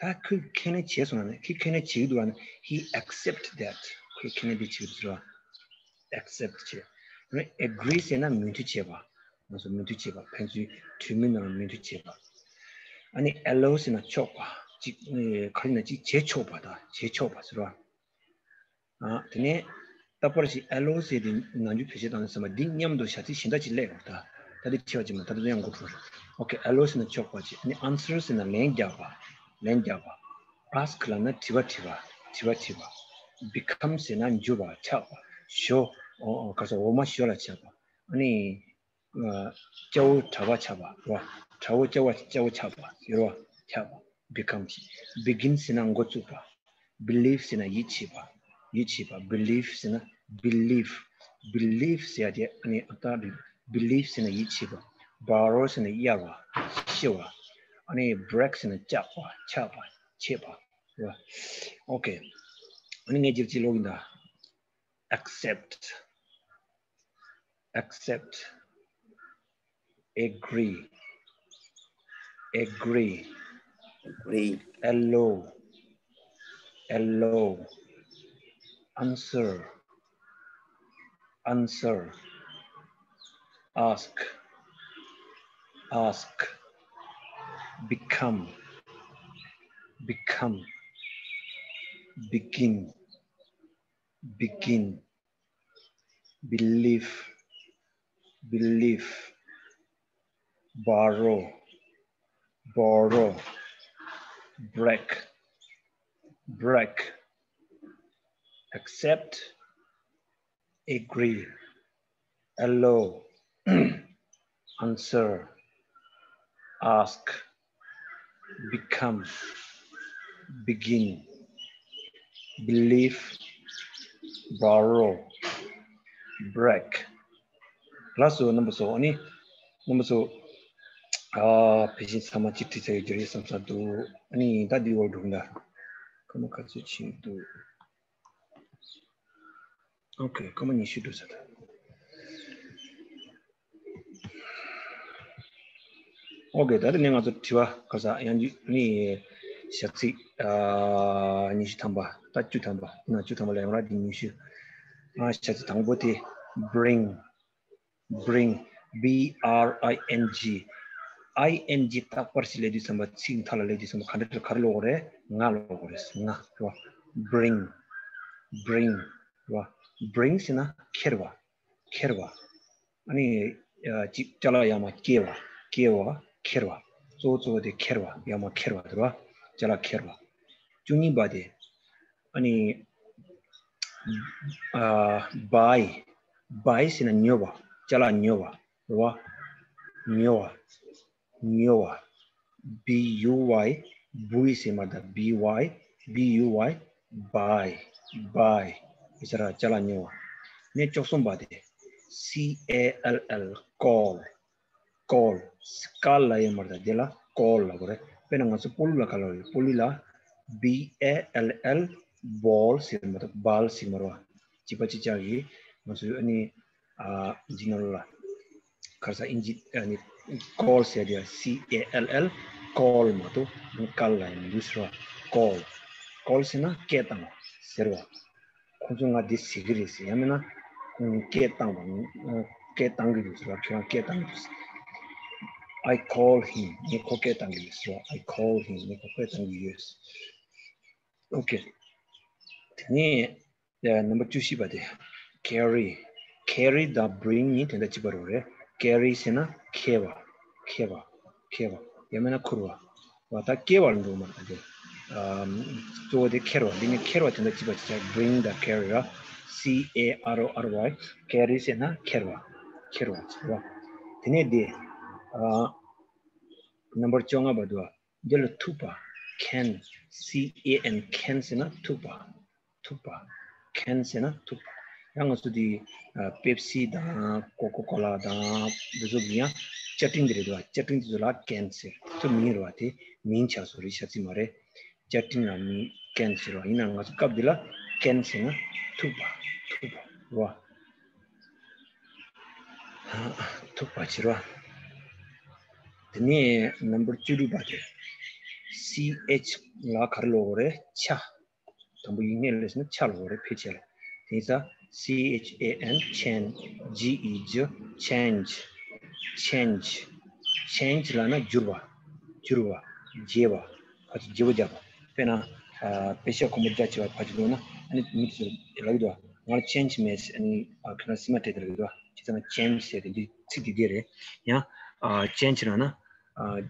ད་ཁོས་ཁས་ལེན་བྱས་སོང་ན་ནི། ཁོས་ཁས་ལེན་བྱེད་ཀྱི་འདུག་ཨ་ནི། He accept that. ཁོས་ཁས་ལེན་དེ་བྱེད་ཀྱི་འདུག་ཟེར་བ། Accept བྱེད། ཨ་ནི་agree ཟེར་ན་མོས་མཐུན་བྱེད་པ། ང་ཚོ་མོས་མཐུན་བྱེད་པ། ཕན་ཚུན་གྲོས་མོལ་ནང་ལ་མོས་མཐུན་བྱེད་པ། ཨ་ནི་allow ཟེར་ན་ཆོག་པ། ཅིག་ཨེ་ག་རེ་ན་ཅིག་བྱེད་ཆོག་པ་དང་བྱེད་ཆོག་པ་ཟེར་བ། ཨ་དེ་ནས་རྟག་པར་ཞིག་allow ཟེར་དེ་ནང་རྒྱུ་བེད་སྤྱོད་བཏང་ནས་ཟེར་བ་འདི་མཉམ་དུ་བྱ་ཚིག་གཞན་དག་ཅིག་སླེབས་རོགས་ད། ད་འདི་ཆེ་བ་ཅིག་མ་ད་དུང་ཡང་འགོ་འཕྲོ་རེད། Okay allow ཟེར་ན་ཆོག་པ་ཅིག་ཨ་ནི་answer ཟེར་ན་ལན་རྒྱག་པ། ལན་རྒྱག་པ། Ask ལབ་ན་དྲི་བ་དྲི་བ། དྲི་བ་དྲི་བ། Become ཟེར་ན་འགྱུར་བ་ཆགས་པ། ཞོ། ཨོ་ཨོ་ག་ས་འོ་མ་ཞོ་ལ་ཆགས་པ། ཨ་ནི། སྐྱ་བོ་གྲྭ་པ་ཆགས་པ་རོ། གྲྭ་བོ་སྐྱ་བ་སྐྱ་བོ་ཆགས་པ་ཡོད་རོ། ཆགས་པ། Become། Begin ཟེར་ན་འགོ་བཙུགས་པ། Believe ཟེར་ན་ཡིད་ཆེས་པ། ཡིད་ཆེས་པ། Believe ཟེར་ན། Believe། Believe ཟེར་ཡ་དེ་ཨ་ནི་ཨ་ད་རེད། Believe ཟེར་ན་ཡིད་ཆེས་པ། Borrow ཟེར་ན་གཡར་བ། ཤི་བ། ཨ་ནི་break ཟེར་ན་བཅག་པ། ཆག་པ། ཆད་པ། རེད་བ། Okay། ཨ་ནི་ངས་རྗེས་ཅིག་ཀློག་གིན་གདའ། Accept། Accept། Agree། Agree། Agree། Allow། Allow། Answer། Answer། Ask། Ask། Become། Become། Begin། Begin། Believe། Believe། Borrow། Borrow། Break། Break། Accept། Agree། Allow། Answer། Ask། Become། Begin། Believe། Borrow། Break། ལགས་སོ། རྣམ་པ་ཚོ། ཨ་ནི་རྣམ་པ་ཚོ། ཨ། ཕལ་ཆེར་ཚང་མ་གཅིག་ཁྲིད་ཚར་ཡོད་ཀྱི་རེད་བསམ་ས་འདུག་ཨ་ནི་ད་འདི་འོག་འགྲོ་གི་འདུག་སྐར་མ་ག་ཚོད་ཕྱིན་འདུག Okay། སྐར་མ་ཉི་ཤུ་འགྲོ་ས་ད། Okay། ད་ལྟ་ནས་ང་ཚོ་དྲི་བ་ག་ས་ཡང་ནི་ཞག་ཚིག་ཨ། ཉི་ཤུ་ཐམ་པ། ད་བཅུ་ཐམ་པ། ཡིན་ན་བཅུ་ཐམ་པ་ལ་ཡོང་ར། འདི་ཉི་ཤུ། ཨ། ཞག་ཚིག་དང་པོ་དེ་bring། Bring། B R I N G། I N G རྟག་པར་ཞིག་སླེབས་དུས་ཙམ་པ། ཚིག་མཐའ་ལ་སླེབས་དུས་ཙམ་པ་ག་འདྲ་ག་རེ་ཀློག་དགོས་རེད། ང་ཀློག་དགོས་རེད། ང་རེད་བ། Bring། Bring། རེད་བ། Bring ཟེར་ན་ཁྱེར་བ། ཁྱེར་བ། ཨ་ནི་ཅིག་ཅ་ལག་ཡར་མར་སྐྱེལ་བ། སྐྱེལ་བ། ཁྱེར་བ། གཙོ་བོ་གཙོ་བོ་དེ་ཁྱེར་བ། ཡར་མར་ཁྱེར་བ་དེ་རེད་བ། ཅ་ལག་ཁྱེར་བ། བཅུ་གཉིས་པ་དེ། ཨ་ནི། ཨ། Buy། Buy ཟེར་ན་ཉོ་བ། ཅ་ལག་ཉོ་བ། རེད་བ། ཉོ་བ། ཉོ་བ། B U Y། Buy ཟེར་མ་ད། B Y། B U Y། Buy། Buy། ཟེར་ར། ཅ་ལག་ཉོ་བ། ནས་བཅུ་གསུམ་པ་དེ། C A L L། Call། Call། Call ལབ་ཡོད་མ་རེད། ད་དེ་ལ་call ལབ་དགོས་རེད། དཔེར་ན་ང་ཚོ་སྤོ་ལོ་ལ་ག་ལབ་རེད། སྤོ་ལོ་ལ་B A L L། Ball ཟེར་མ་གཏོགས་ball ཟེར་མ་རེད་བ། གཅིག་པ་གཅིག་རྐྱང་གིས་ང་ཚོས་ཨ་ནི། ཨ། འདི་ནང་ལ་ག་རེ་ཟ། ཨིན་ཇི། ཨ་ནི་call ཟེར་དེ། C A L L། Call མ་གཏོགས་ཨ་ནི་call ལབ་ཡ་མི་འདུག་ཟེར་བ། Call། Call ཟེར་ན་སྐད་བཏང་བ་ཟེར་བ། ཁོང་ཚོས་ང་འདི་ཟེར་གི་རེད་ཟེར། ཡང་མིན་ན་ཁོང་སྐད་བཏང་བ། སྐད་བཏང་གི་ཡོད་ཟེར་བ། ཁྱེད་རང་སྐད་བཏང་གི་ཡོད་ཟེར། I call him། ངས་ཁོ་སྐད་བཏང་གི་ཡོད་ཟེར་བ། I call him། ངས་ཁོ་སྐད་བཏང་གི་ཡོད་ཟེར། Okay། དེ་ནས་ནམ་བར་བཅུ་བཞི་པ་དེ། Carry། Carry དང་bring གཉིས་དོན་དག་གཅིག་པ་རེད། Carry ཟེར་ན་འཁྱེར་བ། འཁྱེར་བ། འཁྱེར་བ། ཡང་མིན་ན་འཁུར་བ། བ། ད་སྐྱེལ་བ་ལ་འགྲོ་མ་རེད། ད་དེ། ཨམ། གཙོ་བོ་དེ་འཁྱེར་བ། འདི་ནི་འཁྱེར་བ་དེ་འདྲ་ཅིག་པ་ཅིག་ཆགས། Bring དང་carry་ར། C A R R Y། Carry ཟེར་ན་འཁྱེར་བ། འཁྱེར་བ་ཟེར་བ། དེ་ནས་དེ། ཨ། ནམ་བར་བཅོ་ལྔ་པ་འདུག་བ། འདི་ལ་ཐུག་པ། Can། C A N། Can ཟེར་ན་ཐུག་པ། ཐུག་པ། Can ཟེར་ན་ཐུག་པ། ཡང་ང་ཚོ་འདི། ཨ། Pepsi དང་Coca Cola དང་འདི་ཚོ་གི་ཡང་བཅའ་ཁྲིམས་འདི་རེད་འདུག་བ། བཅའ་ཁྲིམས་འདི་ཚོ་ལ་can ཟེར། ཐུག་མིང་རེད་བ། དེ་མིང་ཆགས་སོ་རེད། ཤ་ཚིག་མ་རེད། བཅའ་ཁྲིམས་ལ་མིང་can ཟེར་བ། ཡིན་ནའང་ང་ཚོ་སྐབས་འདི་ལ་can ཟེར་ན་ཐུག་པ། ཐུག་པ་རེད་བ། ཐུག་པ་བྱེད་རེད་བ། དེ་ནས་ནམ་བར་བཅུ་དྲུག་པ་དེ། C H ལ་ག་རེ་ཀློག་དགོས་རེད། ཆ། དང་པོ་ཡིག་ངན་ལས་ཟེར་ན་ཆ་ལ་འོ་རེད། ཕལ་ཆེར། དེ་ཡིན་ཙང་། C H A N། Change། G E G། Change། Change། Change ལབ་ན་བསྒྱུར་བ། བསྒྱུར་བ། བརྗེ་བ། ཕལ་ཆེར་བརྗེ་པོ་རྒྱག་པ། དཔེར་ན། ཨ། པེ་ཤ་གོང་པོ་རྒྱ་ཆེ་བ་ཕལ་ཆེར་འདུག་ན། ཨ་ནི་མི་དེ་ཚོ་ལབ་ཀྱི་འདུག་ང་ལ་change མེད་ཟེར། ཨ་ནི། ཨ། ཁྱེད་རང་སིལ་མ་སྤྲད་དེ་ལབ་ཀྱི་འདུག་བྱས་ཙང་change ཟེར་དེ་འདི་ཚིག་འདི་འདི་རེད། ཡང་། ཨ། change ལབ་ན། ཨ།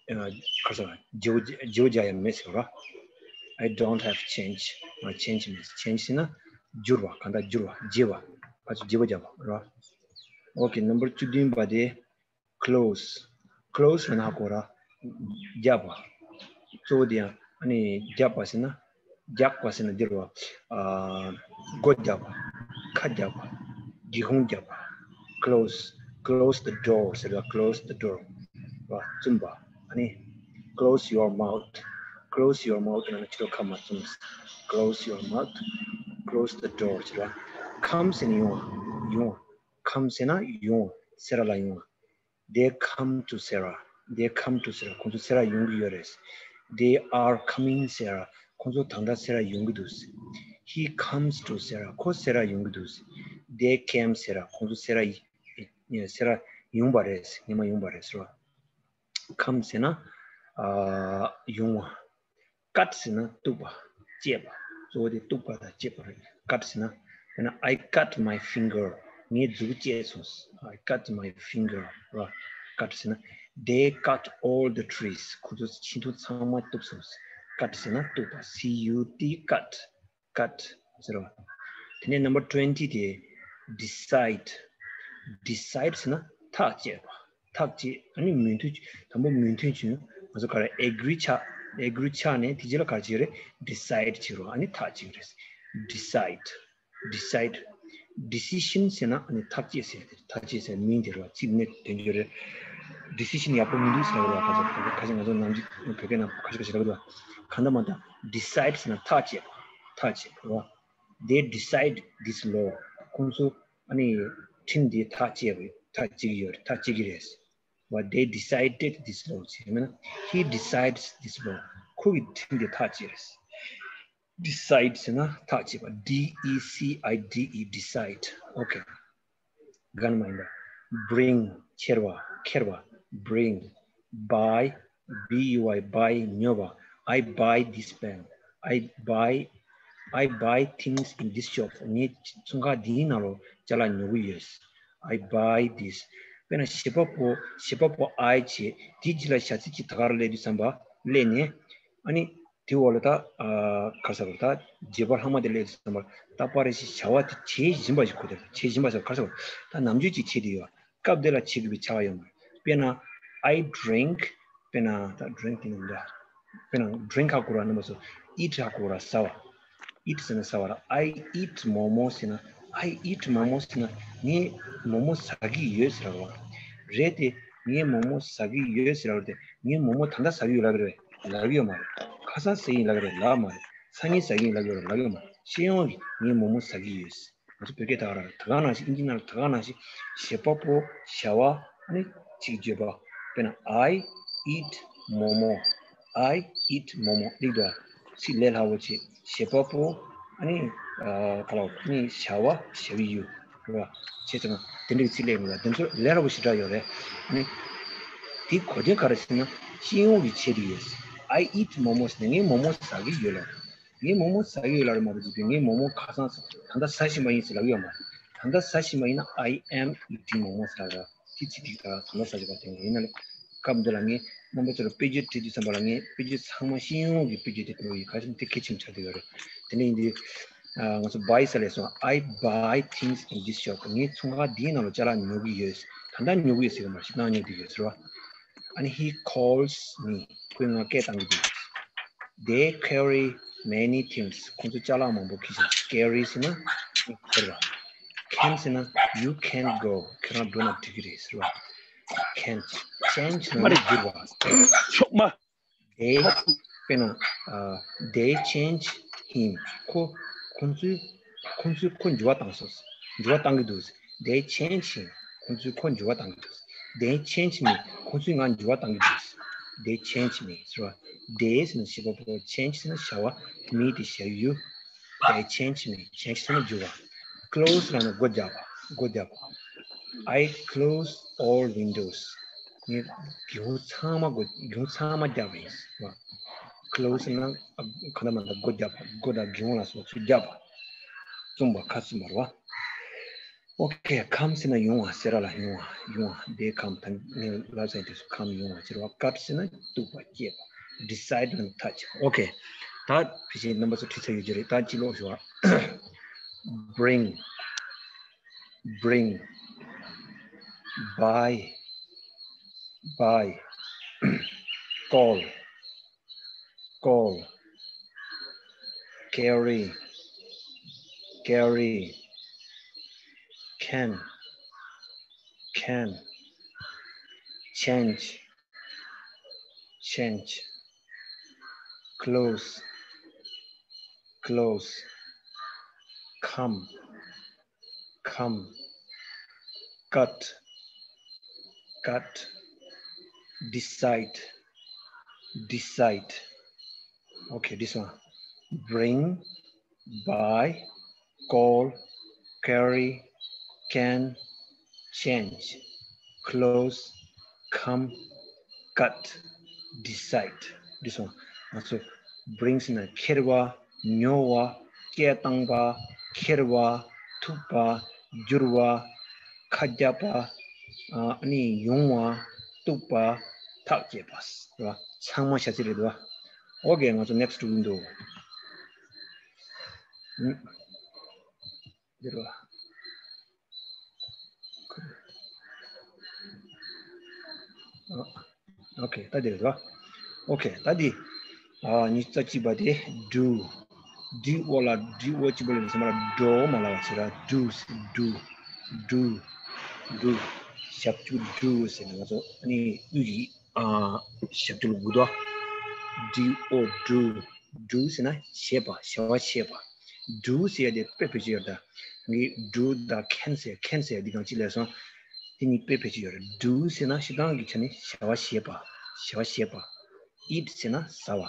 ཨ། ག་རེ་ཟེར། བརྗེ་པོ་བརྗེ་པོ་རྒྱག་ཡ་མེད་ཟེར་བ། I don't have change. ང་change མེད། change ཟེར་ན་བསྒྱུར་བ། གང་ལྟར་བསྒྱུར་བ། བརྗེ་བ། ཕལ་ཆེར་བརྗེ་པོ་རྒྱག་པ་རེད་བ། Okay། ནམ་བར་བཅུ་བདུན་པ་དེ། Close། Close ལབ་ན་ཧ་གོ་ར། བརྒྱབ་པ། གཙོ་བོ་དེ་ཡང་ཨ་ནི་རྒྱབ་པ་ཟེར་ན། རྒྱག་པ་ཟེར་ན་འདིར་བ། ཨ། སྒོ་རྒྱག་པ། ཁ་རྒྱག་པ། སྒེའུ་ཁུང་རྒྱག་པ། close, close the door ཟེར་བ། close the door བ། བཙུམ་པ། ཨ་ནི། close your mouth, close your mouth ན་ནི་ཁྱོད་ཁ་མ་བཙུམ། close your mouth, close the door ཟེར་བ། come ཟེར་ན་ཡོང་བ། ཡོང་བ། come ཟེར་ན་ཡོང་བ། སེ་ར་ལ་ཡོང་བ། They come to Sarah. They come to Sarah. ཁོང་ཚོ་སེ་ར་ཡོང་གི་ཡོད་རེད། They are coming Sarah. ཁོང་ཚོ་ད་ལྟ་སེ་ར་ཡོང་གི་འདུག He comes to Sarah. ཁོ་སེ་ར་ཡོང་གི་འདུག They came Sarah. ཁོང་ཚོ་སེ་ར་ཡི- སེ་ར་ཡོང་པ་རེད། ཉི་མ་ཡོང་པ་རེད་ཟེར་བ། come ཟེར་ན། ཨ། ཡོང་བ། cut ཟེར་ན་གཏུབ་པ། བཅད་པ། གཙོ་བོ་དེ་གཏུབ་པ་དང་བཅད་པ་རེད། cut ཟེར་ན། དཔེར་ན། I cut my finger. ངའི་མཛུབ་བཅད་སོང་། I cut my finger ར། cut ཟེར་ན། They cut all the trees. ཁོ་ཚོས་ཆུ་ཚོད་ཚང་མ་གཏུབ་སོང་། cut ཟེར་ན་གཏུབ་པ། C U T, cut. cut ཟེར་བ། དེ་ནས་number twenty དེ། decide. decide ཟེར་ན་ཐག་བཅད་པ། ཐག་བཅད། ཨ་ནི་མོས་མཐུན། དང་པོ་མོས་མཐུན་བྱུང་། ང་ཚོ་ག་རེ། agree ཆགས། agree ཆགས་ནས་དེ་རྗེས་ལ་ག་རེ་བྱེད་རེད། decide བྱེད་རོགས། ཨ་ནི་ཐག་བཅད་རེད། decide. decide. decision ཟེར་ན་ཨ་ནི་ཐག་བཅད་ཟེར། ཐག་བཅད་ཟེར་མིང་དེ་རེད་བ། ཚིག་ནི་དོན་འགྱུར་རེད། decision ཡག་པོ་མི་འདུག་ཟེར་བ་རེད་བ། ཁ་ཤས་ཁ་ཤས་ང་ཚོ་ནམ་རྒྱུན་བོད་སྐད་ནང་ཁ་ཤས་ཁ་ཤས་ལབ་འདུག་གང་ལྟར་མ་ལྟར། decide ཟེར་ན་ཐག་བཅད་པ། ཐག་བཅད་པ་རེད་བ། They decide this law. ཁོང་ཚོ་ཨ་ནི་ཁྲིམས་འདི་ཐག་བཅད་པ། ཐག་བཅད་ཀྱི་ཡོད་རེད། ཐག་བཅད་ཀྱི་རེད། But they decided this law ཟེར་མིན་ན། He decides this law. ཁོ་གིས་ཁྲིམས་འདི་ཐག་བཅད་རེད། decide ཟེར་ན་ཐག་བཅད་པ། D E C I D E, decide. Okay. གང་མ་ཡིན་པ། bring འཁྱེར་བ། འཁྱེར་བ། bring. buy, B U Y, buy ཉོ་བ། I buy this pen. I buy, I buy things in this shop. ངས་ཚོང་ཁང་འདིའི་ནང་ལོགས་ཅ་ལག་ཉོ་གི་ཡོད། I buy this. དཔེར་ན་བྱེད་པ་པོ། བྱེད་པ་པོ་I བྱེད། དེའི་རྗེས་ལ་བྱ་ཚིག་གཅིག་ད་ག་རང་སླེབས་དུས་ཙམ་པ་སླེབས་ནས། ཨ་ནི་དེའི་འོག་ལ་ད། ཨ། ག་རེ་ཟེར་དགོས་རེད། ད་བྱེད་པ་ལྷག་མ་དེ་སླེབས་དུས་ཙམ་པ་ད་པར་རེ་ཞིག་བྱ་བ་དེ་བྱེད་བཞིན་པ་ཞིག་གོ། དེ་བྱེད་བཞིན་པ་ཟེར་ག་རེ་ཟེར་དགོས་རེད། ད་ནམ་རྒྱུན་ཅིག་བྱེད་དུ་ཡོད། སྐབས་དེ་ལ་བྱེད་དགོས་པའི་བྱ་བ་ཡོད་མ་རེད། དཔེར་ན། I drink. དཔེར་ན་ད་drink དེ་ནི་འདྲ། དཔེར་ན་drink ཧ་གོ་ར་རྣམ་པ་ཚོ། eat ཧ་གོ་ར་ཟ་བ། eat ཟེར་ན་ཟ་བ་ར། I eat momo ཟེར་ན། I eat momo ཟེར་ན་ངས་མོག་མོག་ཟ་གི་ཡོད་ཟེར་བ། རེད་དེ། ངས་མོག་མོག་ཟ་གི་ཡོད་ཟེར་བ་དེ། ངས་མོག་མོག་ད་ལྟ་ཟ་གི་ཡོད་ལབ་རེད། ལབ་ཡོད་མ་རེད། ཁ་སང་ཟ་ཡིན་ལབ་རེད། ལབ་མ་རེད། སང་ཉིན་ཟ་གི་ཡིན་ལབ་ཡོད་རེད། ལབ་ཡོད་མ་རེད། སྤྱི་ཡོངས་ཀྱི་ངས་མོག་མོག་ཟ་གི་ཡོད། ང་ཚོ་བོད་སྐད་ད་ག་རང་རེད། ད་ག་ནང་བཞིན། ཨིན་ཇི་ནང་ལ་ད་ག་ནང་བཞིན། བྱེད་པ་པོ། བྱ་བ། ཨ་ནི་ཅིག་བརྗོད་པ། དཔེར་ན། I eat momo. I eat momo. འགྲིག་འདུག་ཚིག་ལས་སླ་བོ་བྱེད། བྱེད་པ་པོ། ཨ་ནི། ཨ། ག་ལ། ཨ་ནི་བྱ་བ། བྱ་བའི་ཡུལ། རེད་བ། བྱས་ཙང་དེ་འདྲའི་ཚིག་ལས་ཡོང་བ། དེ་ཚོ་ལས་སླ་བོ་ཞེ་དྲག་ཡོད་རེད། ཨ་ནི་དེའི་གོ་དོན་ག་རེ་ཟེར་ན། སྤྱི་ཡོངས་ཀྱི་ཆེད་དུ་ཡོད། I eat momo ཟེར་ནས་ངས་མོག་མོག་ཟ་གི་ཡོད་ལབ། ངས་མོག་མོག་ཟ་གི་ཡོད་ལབ་རེད་མ་གཏོགས། ཅིག་ངས་མོག་མོག་ཁ་སང་ད་ལྟ་ཟ་བཞིན་པ་ཡིན་ཟེར་ལབ་ཡོད་མ་རེད། ད་ལྟ་ཟ་བཞིན་པ་ཡིན་ན། I am eating momo ཟེར་ལབ་རེད། དེ་ཚིག་དེ་ད་ལྟ་ཟ་བཞིན་པ་དེ་ཡིན་ན་ལས། སྐབས་འདི་ལ་ངས་རྣམ་པ་ཚོར་དཔེ་བརྗོད་བྲིས་དུས་ཙམ་པ་ལ། ངས་དཔེ་བརྗོད་ཚང་མ་སྤྱི་ཡོངས་ཀྱི་དཔེ་བརྗོད་དེ་སྤྲད་ཡོད། ག་རེ་ཟེར་ན་དེ་གལ་ཆེན་པོ་ཆགས་བསྡད་ཡོད་རེད། དེ་འདྲ་ཡིན་དུས། ཨ། ང་ཚོ་buy ཟེར་ལབ་སོང་། I buy things in this shop. ངས་ཚོང་ཁང་འདིའི་ནང་ལ་ཅ་ལག་ཉོ་གི་ཡོད། ད་ལྟ་ཉོ་གི་ཡོད་ཟེར་གི་མ་རེད། ཞེ་དྲག་ཉོ་གི་ཡོད་ཟེར་བ། ཨ་ནི། He calls me. ཁོས་ང་སྐད་བཏང་གི་འདུག They carry many things. ཁོང་ཚོ་ཅ་ལག་མང་པོ་འཁྱེར་ཤག carry ཟེར་ན་འཁྱེར་བ། can ཟེར་ན་you can't go. ཁྱེད་རང་འགྲོ་ན་འགྲིག་གི་རེད་ཟེར་བ། can't. change ཟེར་ན་མ་རེད། འགྱུར་བ། ཆོག་མ། They དཔེར་ན། ཨ། They change him. ཁོ། ཁོང་ཚོས། ཁོང་ཚོས་ཁོ་འགྱུར་བ་བཏང་སོང་། འགྱུར་བ་བཏང་གི་འདུག They change him. ཁོང་ཚོས་ཁོ་འགྱུར་བ་བཏང་གི་འདུག They change me. ཁོང་ཚོས་ང་འགྱུར་བ་བཏང་གི་འདུག They change me ཟེར་བ། They ཟེར་ན་བྱེད་པ་པོ། change ཟེར་ན་བྱ་བ། me དེ་བྱ་ཡུལ། They change me. change ཟེར་ན་འགྱུར་བ། close ལབ་ན་སྒོ་རྒྱག་པ། སྒོ་རྒྱག་པ། I close all windows. ངས་སྒེའུ་ཁུང་ཚང་མ་སྒོ། སྒེའུ་ཁུང་ཚང་མ་རྒྱག་པ་ཡིན་ཟེར་བ། close ན་གང་ལྟར་མ་ལྟར་སྒོ་རྒྱག་པ། སྒོ་དང་སྒེའུ་ཁུང་ལ་སོགས་ཚུར་རྒྱག་པ། བཙུམ་པ། ཁ་བཙུམ་པ་རེད་བ། Okay, come ཟེར་ན་ཡོང་བ། སེ་ར་ལ་ཡོང་བ། ཡོང་བ། They come. ད་ངས་ལབ་ཚར་དུས་སུ་come ཡོང་བ་ཟེར་བ། cut ཟེར་ན་གཏུབ་པ། བཅད་པ། decide ན་ཐག་བཅད་པ། Okay. ད་ཕལ་ཆེར་རྣམ་པ་ཚོ་བྲིས་ཚར་ཡོད་ཀྱི་རེད། ད་ཅི་ལོག་ཞུ་བ། bring, bring, buy, buy, call, call, carry, carry, can, can, change, change, close, close, come, come, cut, cut, decide, decide. Okay, this one. Bring, buy, call, carry, can, change, close, come, cut, decide. This one. ང་ཚོ་bring ཟེར་ན་ཁྱེར་བ། ཉོ་བ། སྐད་བཏང་བ། ཁྱེར་བ། ཐུག་པ། བསྒྱུར་བ། ཁ་རྒྱབ་པ། ཨ་ནི་ཡོང་བ། གཏུགས་པ། ཐག་བཅད་པ། རེད་བ། ཚང་མ་བྱ་ཚིག་རེད་བ། ཨོ་ཀེ། ང་ཚོ་next window འདིར་བ། ཨོ་ཀེ། ད་འདི་རེད་བ། ཨོ་ཀེ། ད་འདི་ཨ་ཉི་ཤུ་རྩ་གཅིག་པ་དེ་do. D O ལ་D O གཅིག་པ་ལ་ཟེར་མ་ལ་འགྲོ་མ་ལ་བ་ཟེར་ར། do ཟེར། do do do ཞབས་ཀྱུ་do ཟེར་ན་ང་ཚོ་ཨ་ནི་དབུས་ཀྱི་ཨ་ཞབས་ཀྱུ་ལ་དགོས་དོ། D O do. do ཟེར་ན་བྱེད་པ། བྱ་བ་བྱེད་པ། do ཟེར་ཡ་དེ་དཔེ་བེད་སྤྱོད་ཡོད་རེད་ད། ངས་do དང་can ཟེར། can ཟེར་ཡ་འདི་གང་ཅི་ལས་སོང་། དེ་གཉིས་དཔེ་བེད་སྤྱོད་ཡོད་རེད། do ཟེར་ན་སྤྱིར་བཏང་གི་ཆ་ནས་བྱ་བ་བྱེད་པ། བྱ་བ་བྱེད་པ། eat ཟེར་ན་ཟ་བ།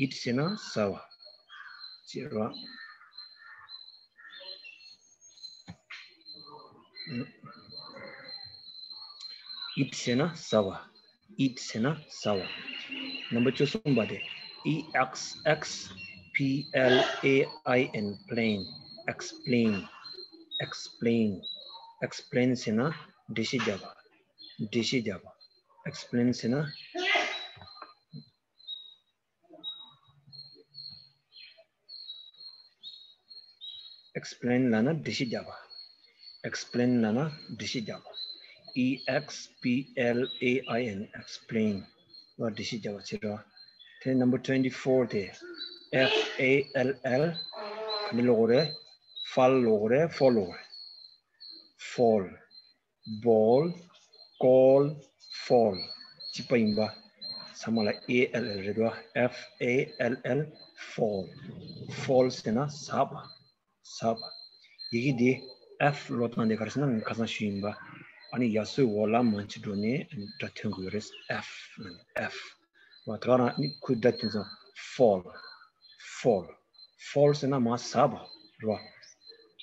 eat ཟེར་ན་ཟ་བ། ཅེས་རོ། eat ཟེར་ན་ཟ་བ། eat ཟེར་ན་ཟ་བ། Number བཅུ་གསུམ་པ་དེ། E X X P L A I N, plain. Explain. Explain. Explain ཟེར་ན་འགྲེལ་བཤད་རྒྱབ་པ། འགྲེལ་བཤད་རྒྱབ་པ། Explain ཟེར་ན། Explain ལབ་ན་འགྲེལ་བཤད་རྒྱབ་པ། Explain ལབ་ན་འགྲེལ་བཤད་རྒྱབ་པ། E X P L A I N, explain. ལ་འགྲེལ་བཤད་རྒྱབ་པ་བྱེད་རོགས། དེ་number twenty four དེ། F A L L ག་འདྲ་ཀློག་དགོས་རེད། ཧྥལ་ཀློག་དགོས་རེད། ཧྥོལ་ཀློག་དགོས་རེད། ཧྥོལ། བོལ། ཀོལ། ཧྥོལ། གཅིག་པ་ཡིན་པ། ཚང་མ་ལ་A L L རེད་དོ། F A L L, fall. ཧྥོལ་ཟེར་ན་ཟགས་པ། ཟགས་པ། ཡི་གེ་འདི་F ཀློག་སྟངས་དེ་ག་རེ་ཟེར་ན་ངས་ཁ་སང་ཞུས་ཡིན་པ། ཨ་ནི་ཡ་སོའི་འོག་ལ་མན་ཆད་འགྲོ་ནས་སྒྲ་ཐོན་དགོས་རེད། F, F. བ་ད་ག་རང་ནི་ཁོའི་སྒྲ་དེ་ཚོ་ཧྥོལ། ཧྥོལ། ཧྥོལ་ཟེར་ན་མར་ཟགས་པ་རེད་བ།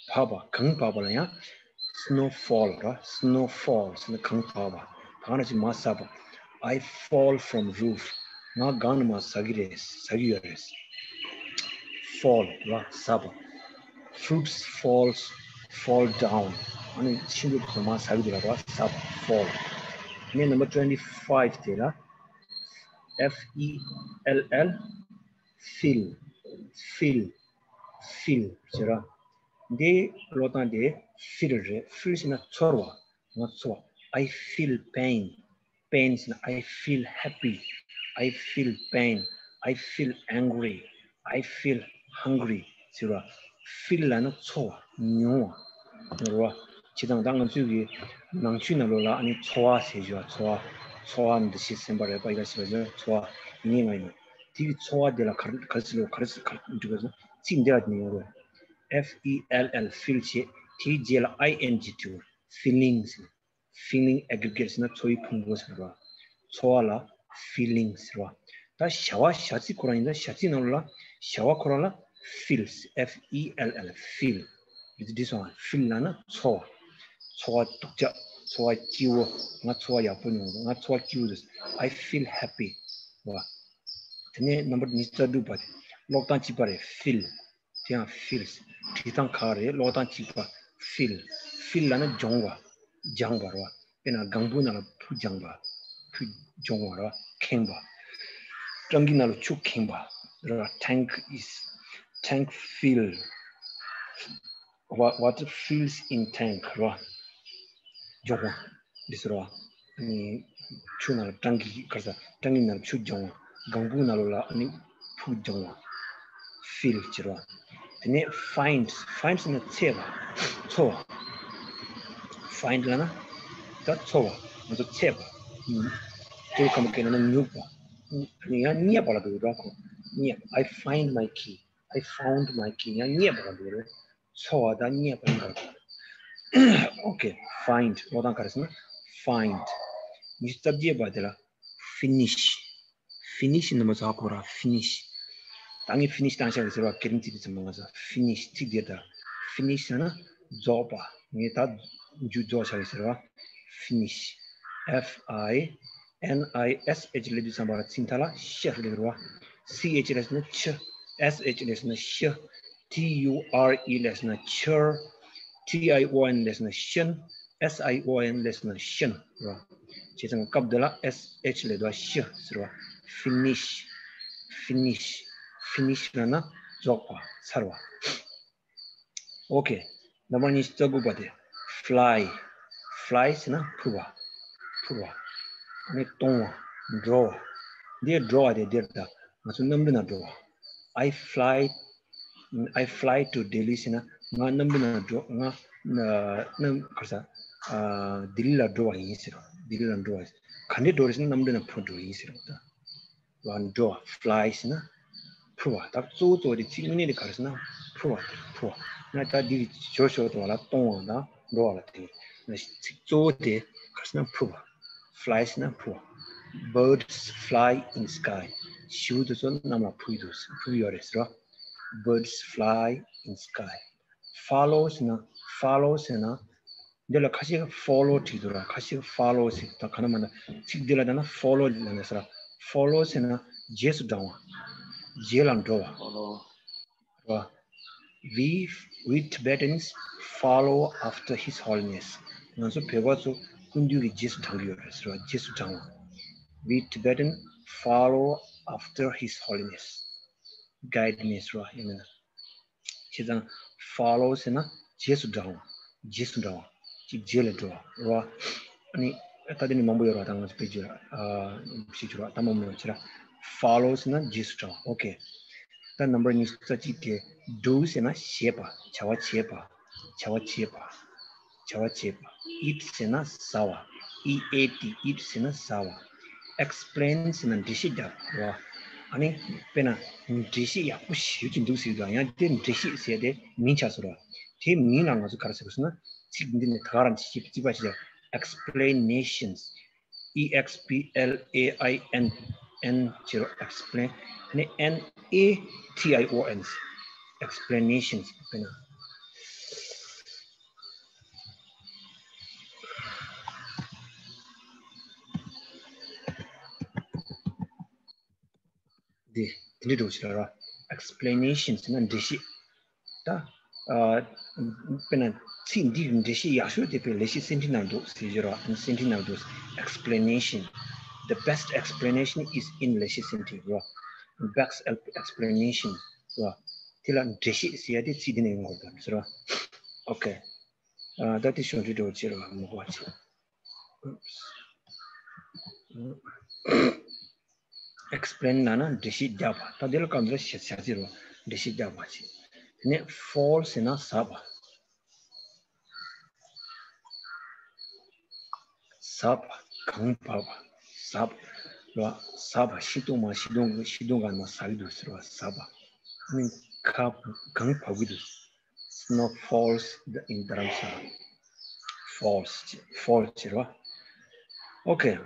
བབས་པ། གངས་བབས་པ་ལ་ཡང་snowfall རེད་བ། Snowfall ཟེར་ན་གངས་བབས་པ། ད་ག་རང་ཅིག་མར་ཟགས་པ། I fall from roof. ང་གངས་ནས་མར་ཟགས་ཀྱི་རེད། ཟགས་ཀྱི་ཡོད་རེད། ཧྥོལ་རེད་བ། ཟགས་པ། Fruits falls, fall down. ཨ་ནི་ཤིང་ཏོག་དེ་ཚོ་མར་ཟགས་ཀྱི་འདུག་ལ་རེད་བ། ཟགས་པ། ཧྥོལ། ནས་number twenty five དེ་ལ། F E L L, feel, feel, feel ཟེར་ར། འདི་ཀློག་སྟངས་དེ་feel རེད། feel ཟེར་ན་ཚོར་བ། ང་ཚོར་བ། I feel pain. pain ཟེར་ན། I feel happy. I feel pain. I feel angry. I feel hungry ཟེར་བ། feel ལབ་ན་ཚོར་བ། མྱོང་བ། རེད་བ། བྱས་ཙང་ད་ང་ཚོའི་གི་ནང་ཆོས་ནང་ལོགས་ལ་ཨ་ནི་ཚོར་བ་ཟེར་ཞུ་བ། ཚོར་བ། ཚོར་བ་འདི་ཞིག་སེམས་པ་རེད་པ། ཡ་ཞིག་པ་ཚོར་བ་ཡིན་ངེས་ང་ཡིན། དེ་གི་ཚོར་བ་དེ་ལ་ག་རེ་ག་རེ་ཟེར་ལོ། ག་རེ་ཟེར་ག་རེ་འབྲི་དགོས་ཟེར་ན། ཚིག་འདི་ལ་དེ་ནས་ཡོང་རེད། F E L L, feel བྱས། དེའི་རྗེས་ལ་I N G འབྲི་དགོས། feelings. Feeling aggregate ཟེར་ན་ཚོར་བའི་ཕུང་པོ་ཟེར་བ། ཚོར་བ་ལ་feelings ཟེར་བ། ད་བྱ་བ། བྱ་ཚིག་ཁོ་རང་ཡིན་ན། བྱ་ཚིག་ནང་ལ་བྱ་བ་ཁོ་རང་ལ་feels, F E L L, feel རེད། འདི་སོང་། feel ལབ་ན་ཚོར་བ། ཚོར་བ་སྡུག་ཅག་ཚོར་བ་སྐྱིད་པོ། ང་ཚོར་བ་ཡག་པོ་མྱོང་། ང་ཚོར་བ་སྐྱིད་པོ་འདུག I feel happy བ། དེ་ནས་number ཉི་ཤུ་རྩ་དྲུག་པ་དེ། ཀློག་སྟངས་གཅིག་པ་རེད། feel དེ་ཡང་feels། བྲིས་སྟངས་ཁག་རེད། ཀློག་སྟངས་གཅིག་པ། feel. feel ལབ་ན་སྦྱོང་བ། སྦྱངས་པ་རེད་བ། དཔེར་ན་སྒང་བུ་ནང་ལ་ཕུ་སྦྱངས་པ། ཕུ་སྦྱོང་བ་རེད་བ། ཁེངས་པ། སྤྲང་ཀི་ནང་ལ་ཆུ་ཁེངས་པ་རེད་བ། tank is, tank fill. Wa- water fills in tank རེད་བ། སྦྱོང་བ། འདི་ཟེར་བ། ཨ་ནི་ཆུ་ནང་ལ་སྤྲང་ཀི། ག་རེ་ཟ། སྤྲང་ཀི་ནང་ལ་ཆུ་སྦྱང་བ། སྒང་བུ་ནང་ལོགས་ལ་ཨ་ནི་ ཕུགས་རྒྱང་བ། feel བྱེད་རོ། དེ་ནས་find། find ཟེར་ན་འཚོལ་བ། འཚོལ་བ། find ལབ་ན་ད་འཚོལ་བ། ང་ཚོ་འཚོལ་བ། སྤྲེའུ་ཁ་མོ་སྐད་ལབ་ན་སྨྱུག་པ། ཡང་རྙེད་པ་ལ་འགྲོ་རོ། རྙེད་པ། I find my key. I found my key. ཡང་རྙེད་པ་ལ་འགྲོ་རོ། འཚོལ་བ་དང་རྙེད་པ་ཡིན་པ། Okay, find ཀློག་སྟངས་ག་རེ་ཟེར་ན། find། ཉི་ཤུ་རྩ་བརྒྱད་པ་དེ་ལ་finish། finish ནི་མ་ཟ་གོ་ར། finish། ད་ངས་finish བཏང་བཞག་གི་ཟེར་བ། སྐད་རིམ་ཚིག་དེ་ཚང་མ་ང་ཚོ་finish། ཚིག་དེ་ད་finish ཟེར་ན་རྫོགས་པ། ངས་ད་མཇུག་རྫོགས་བཞག་གི་ཟེར་བ། finish། F I N I S H ལབ་དུས་ཙམ་པ་ལ་ཚིག་མཐའ་ལ་ཤ་ལབ་རོ། C H ལབ་ན་ཆུ། S H ལབ་ན་ཤུ། T U R E ལབ་ན་ཆུར། T I O N ལབ་ན་ཤུན། S I O N ལབ་ན་ཤུན་རོ། བྱས་ཙང་སྐབས་འདི་ལ་S H ལབ་དུས་ཤུ་ཟེར་བ། finish། finish། finish ལབ་ན་རྫོགས་པ། ཚར་བ། Okay, ནམ་བར་ཉི་ཤུ་རྩ་དགུ་པ་དེ་fly། fly ཟེར་ན་འཕུར་བ། འཕུར་བ། ཨ་ནི་གཏོང་བ། འགྲོ་བ། འདིར་འགྲོ་བ་དེ་འདིར་ད་ང་ཚོ་གནམ་གྲུ་ནང་འགྲོ་བ། I fly, I fly to Delhi ཟེར་ན་ང་གནམ་གྲུ་ནང་འགྲོ། ང་ན་ནམ་ག་རེ་ཟ། ཨ། ལྡི་ལི་ལ་འགྲོ་བ་ཡིན་ཟེར་རོ། ལྡི་ལི་ལ་འགྲོ་བ། ག་འདྲས་འགྲོ་རེད་ཟེར་ན་གནམ་གྲུ་ནང་འཕུར་འགྲོ་ཡིན་ཟེར་རོ། ད་ལ་འགྲོ་བ། fly ཟེར་ན་འཕུར་བ། ད་གཙོ་བོ་གཙོ་བོ་དེ་ཚིག་དངོས་གནས་དེ་ག་རེ་ཟེར་ན་འཕུར་བ་དེ། འཕུར་བ། ང་ད་འདི་ཞོར་ཞོར་དུ་བ་ལ་གཏོང་བ་དང་འགྲོ་བ་ལ་དེ། ཚིག་གཙོ་བོ་དེ་ག་རེ་ཟེར་ན་འཕུར་བ། fly ཟེར་ན་འཕུར་བ། Birds fly in sky. བྱིའུ་དེ་ཚོ་གནམ་ལ་འཕུར་གྱི་འདུག་འཕུར་གྱི་ཡོད་རེད་ཟེར་བ། Birds fly in sky. Follow ཟེར་ན། follow ཟེར་ན། འདི་ལ་ཁ་ཤས་follow བྲིས་འདུག་ར། ཁ་ཤས་follow ཟེར། ད་ག་ན་མ་ན་ཚིག་འདི་ལ་ད་ན་follow ལབ་ན་ཟེར་ར། follow ཟེར་ན་རྗེས་སུ་འབྲང་བ། རྗེས་ལ་འགྲོ་བ། Follow. ར། We, we Tibetans follow after His Holiness. ང་ཚོ་བོད་པ་ཚོ་སྐུ་མདུན་གྱི་རྗེས་སུ་འབྲང་གི་ཡོད་རེད་ཟེར་བ། རྗེས་སུ་འབྲང་བ། We Tibetan follow after His Holiness. Guide me ཟེར་བ་ཡིན་ན། བྱས་ཙང་follow ཟེར་ན་རྗེས་སུ་འབྲང་བ། རྗེས་སུ་འབྲང་བ། ཅིག་རྗེས་ལ་འགྲོ་བ་རེད་བ། ཨ་ནི་ད་དེ་ནི་མང་པོ་ཡོད་རེད་བ། ད་ང་ཚོ་དཔེ་བརྗོད་ཨ་ཞིག་བརྗོད་ར། ད་མང་པོ་ཡོད་ཕྱིར་ར། follow ཟེར་ན་རྗེས་སུ་འབྲང་བ། okay. ད་ནམ་བར་ཉི་ཤུ་རྩ་གཅིག་དེ་do ཟེར་ན་བྱེད་པ། བྱ་བ་བྱེད་པ། བྱ་བ་བྱེད་པ། བྱ་བ་བྱེད་པ། Eat ཟེར་ན་ཟ་བ། E A T eat ཟེར་ན་ཟ་བ། Explain ཟེར་ན་འགྲེལ་བཤད་རྒྱག་པ། ཨ་ནི་དཔེར་ན་འགྲེལ་བཤད་ཡག་པོ་ཞེ་པོ་ཅིག་འདུག་ཟེར་དུས་ཡང་དེ་འགྲེལ་བཤད་ཟེར་དེ་མིང་ཆགས་སོང་ར། དེ་མིང་ལ་ང་ཚོ་ག་རེ་ཟེར་དགོས་ཟེར་ན། ཚིག་འདི་ནི་ད་ག་རང་ཅིག་རྩིས་པ་ཞིག་ཡ། Explanations. E X P L A I N N བྱེད་རོགས། Explain. ཨ་ནི་N A T I O N S. Explanations. དཔེར་ན། འདི་འདི་འདྲ་འགྲོ་ཕྱིར་ར། Explanations ཟེར་ན་འགྲེལ་བཤད། ད་ཨ་དཔེར་ན་ཚིག་འདིའི་འགྲེལ་བཤད་ཡག་ཤོས་དེ་དཔེ་ལེགས་བཤད་སེམས་འགྲེལ་ནང་འདུག་ཟེར་གྱི་ར། སེམས་འགྲེལ་ནང་འདུག Explanation. The best explanation is in ལེགས་བཤད་སེམས་འགྲེལ་ར། Best explanation ར། དེ་ལ་འགྲེལ་བཤད་ཟེར་ཡ་དེ་ཚིག་འདི་ནས་ཡོང་དགོས་པ་ཟེར་ར། Okay. ཨ་ད་དེ་ཤོད་འགྲོ་ཕྱིར་ར། མ་གོ་བ་བྱེད། Explain ལབ་ན་འགྲེལ་བཤད་རྒྱག་པ། ད་འདི་ལ་སྐབས་འདིར་བྱ་བྱ་ཚིག་རོ། འགྲེལ་བཤད་རྒྱག་པ་བྱེད། དེ་ནས་fall ཟེར་ན་ཟགས་པ། ཟགས་པ། གངས་བབས་པ། ཟགས་པ་རོ། ཟགས་པ། ཤིང་སྡོང་མ། ཤིང་སྡོང་ཤིང་སྡོང་གང་ན་ཟགས་ཀྱི་འདུག་ཟེར་བ། ཟགས་པ། ཨ་ནི་ཁ་གངས་བབས་ཀྱི་འདུག Snow falls in Dharamshala. Falls. Falls བྱེད་རོ། Okay.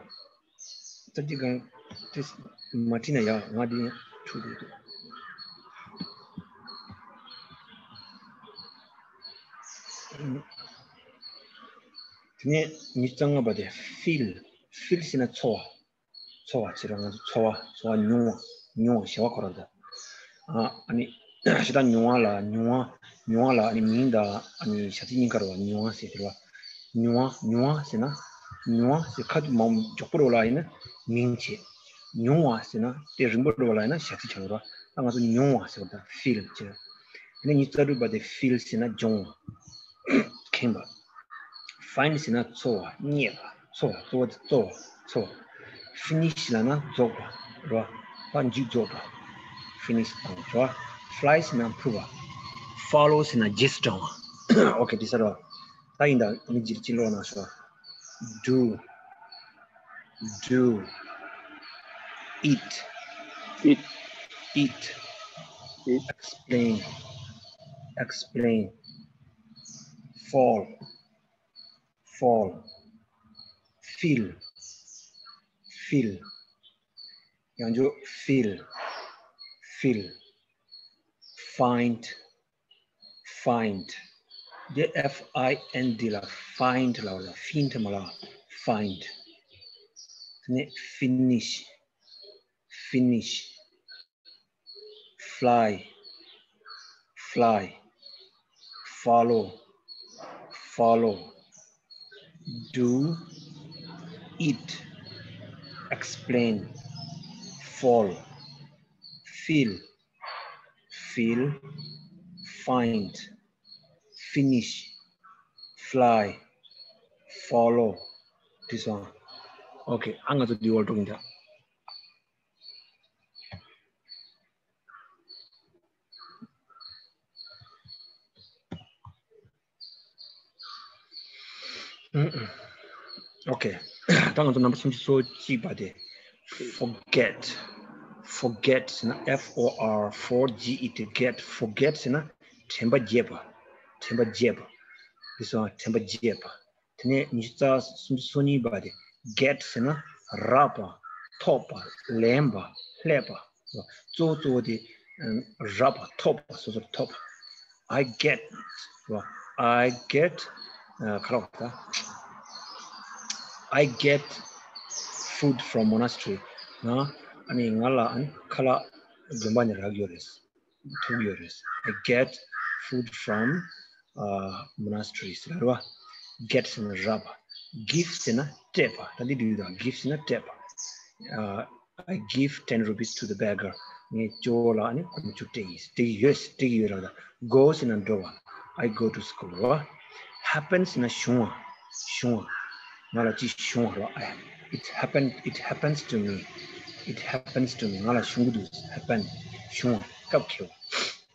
ད་འདི་གང་དེ་མ་བྲིས་ན་ཡག་ང་འདི་འཁྲུག་འགྲོ་འདུག་དེ་ནས་ཉི་ཤུ་རྩ་ལྔ་པ་དེ་feel. feel ཟེར་ན་ཚོར་བ། ཚོར་བ་བྱེད་རོགས། ང་ཚོ་ཚོར་བ། ཚོར་བ་མྱོང་བ། མྱོང་བ་ཞེས་པ་ཁོ་རང་ད། ཨ་ནི་ཞེ་དྲག་མྱོང་བ་ལ་མྱོང་བ། མྱོང་བ་ལ་ཨ་ནི་མིང་དང་ཨ་ནི་བྱ་ཚིག་གཉིས་ཀ་རེད་བ། མྱོང་བ་ཟེར་དེ་རེད་བ། མྱོང་བ། མྱོང་བ་ཟེར་ན། མྱོང་བ་ཟེར་ཁ་ཐུག་མང་མགྱོགས་པོ་རེད་བ་ལ་ཡིན་ན་མིང་བྱེད། མྱོང་བ་ཟེར་ན་དེ་རིང་པོ་རེད་བ་ལ་ཡིན་ན་བྱ་ཚིག་ཆགས་རེད་བ། ད་ང་ཚོ་མྱོང་བ་ཟེར་བ་ད་feel བྱེད། དེ་ནས་ཉི་ཤུ་རྩ་དྲུག་པ་དེ་feel ཟེར་ན་སྦྱོང་བ། མཁྱེན་པ། find ཟེར་ན་འཚོལ་བ། རྙེད་པ། འཚོལ་བ། འཚོལ་བ། འཚོལ་བ། འཚོལ་བ། finish ལབ་ན་རྫོགས་པ་རོ། ཕར་མཇུག་རྫོགས་པ། finish བཏང་བ། fly ཟེར་ན་འཕུར་བ། follow ཟེར་ན་རྗེས་སུ་འབྲང་བ། okay དེ་ཟེར་བ། ད་ཡིན་ད་མི་འགྱུར་གྱི་ལོག་ན་ཤོག do do eat eat eat eat explain explain fall fall feel feel ཡང་བསྐྱར་feel feel find find འདི F I N D ལ་find ལ་བར་ད་find མ་ལ་find དེ་ནས་finish finish fly fly follow follow do eat explain fall feel feel find finish fly follow this one okay ཨ་ང་ཚོ་འདི་བར་འགྲོ་གི་འདུག okay ད་ང་ཚོ་number སུམ་ཅུ་སོ་གཅིག་པ་དེ་forget forget ཟེར་ན་F O R four G E T get forget ཟེར་ན་དྲན་པ་བརྗེད་པ། དྲན་པ་བརྗེད་པ། འདི་སོང་དྲན་པ་བརྗེད་པ། དེ་ནས་ཉི་ཤུ་རྩ་སུམ་ཅུ་སོ་གཉིས་པ་དེ་get ཟེར་ན་རག་པ། ཐོབ་པ། ལེན་པ། སླེབས་པ། གཙོ་བོ་གཙོ་བོ་དེ་རག་པ། ཐོབ་པ། སོ་སོར་ཐོབ་པ། I get I get ཁ་ལག་ད I get food from monastery ང་ཨ་ནི་ང་ལ་ཨ་ནི་ཁ་ལག་དགོན་པ་ནས་རག་ཡོད་རེད། ཐུག་ཡོད་རེད། I get food from uh, monasteries རེད་བ། get ཟེར་ན་རག་པ། give ཟེར་ན་སྤྲད་པ། ད་འདི་འདྲ་ཡོད་ད། give ཟེར་ན་སྤྲད་པ། Uh, I give ten rupees to the beggar. ངས་སྐྱོ་བོ་ལ་ཨ་ནི་དགུ་བཅུ་སྤྲད་ཡིན། སྤྲད་ཀྱི་ཡོད། སྤྲད་ཀྱི་ཡོད་ར་ད། go ཟེར་ན་འགྲོ་བ། I go to school ར། happen ཟེར་ན་བྱུང་བ། བྱུང་བ། ང་ལ་ཅི་བྱུང་བ་ར། it happened it happens to me. It happens to me. ང་ལ་བྱུང་གི་འདུག happen བྱུང་བ། སྐབས་འཁེལ་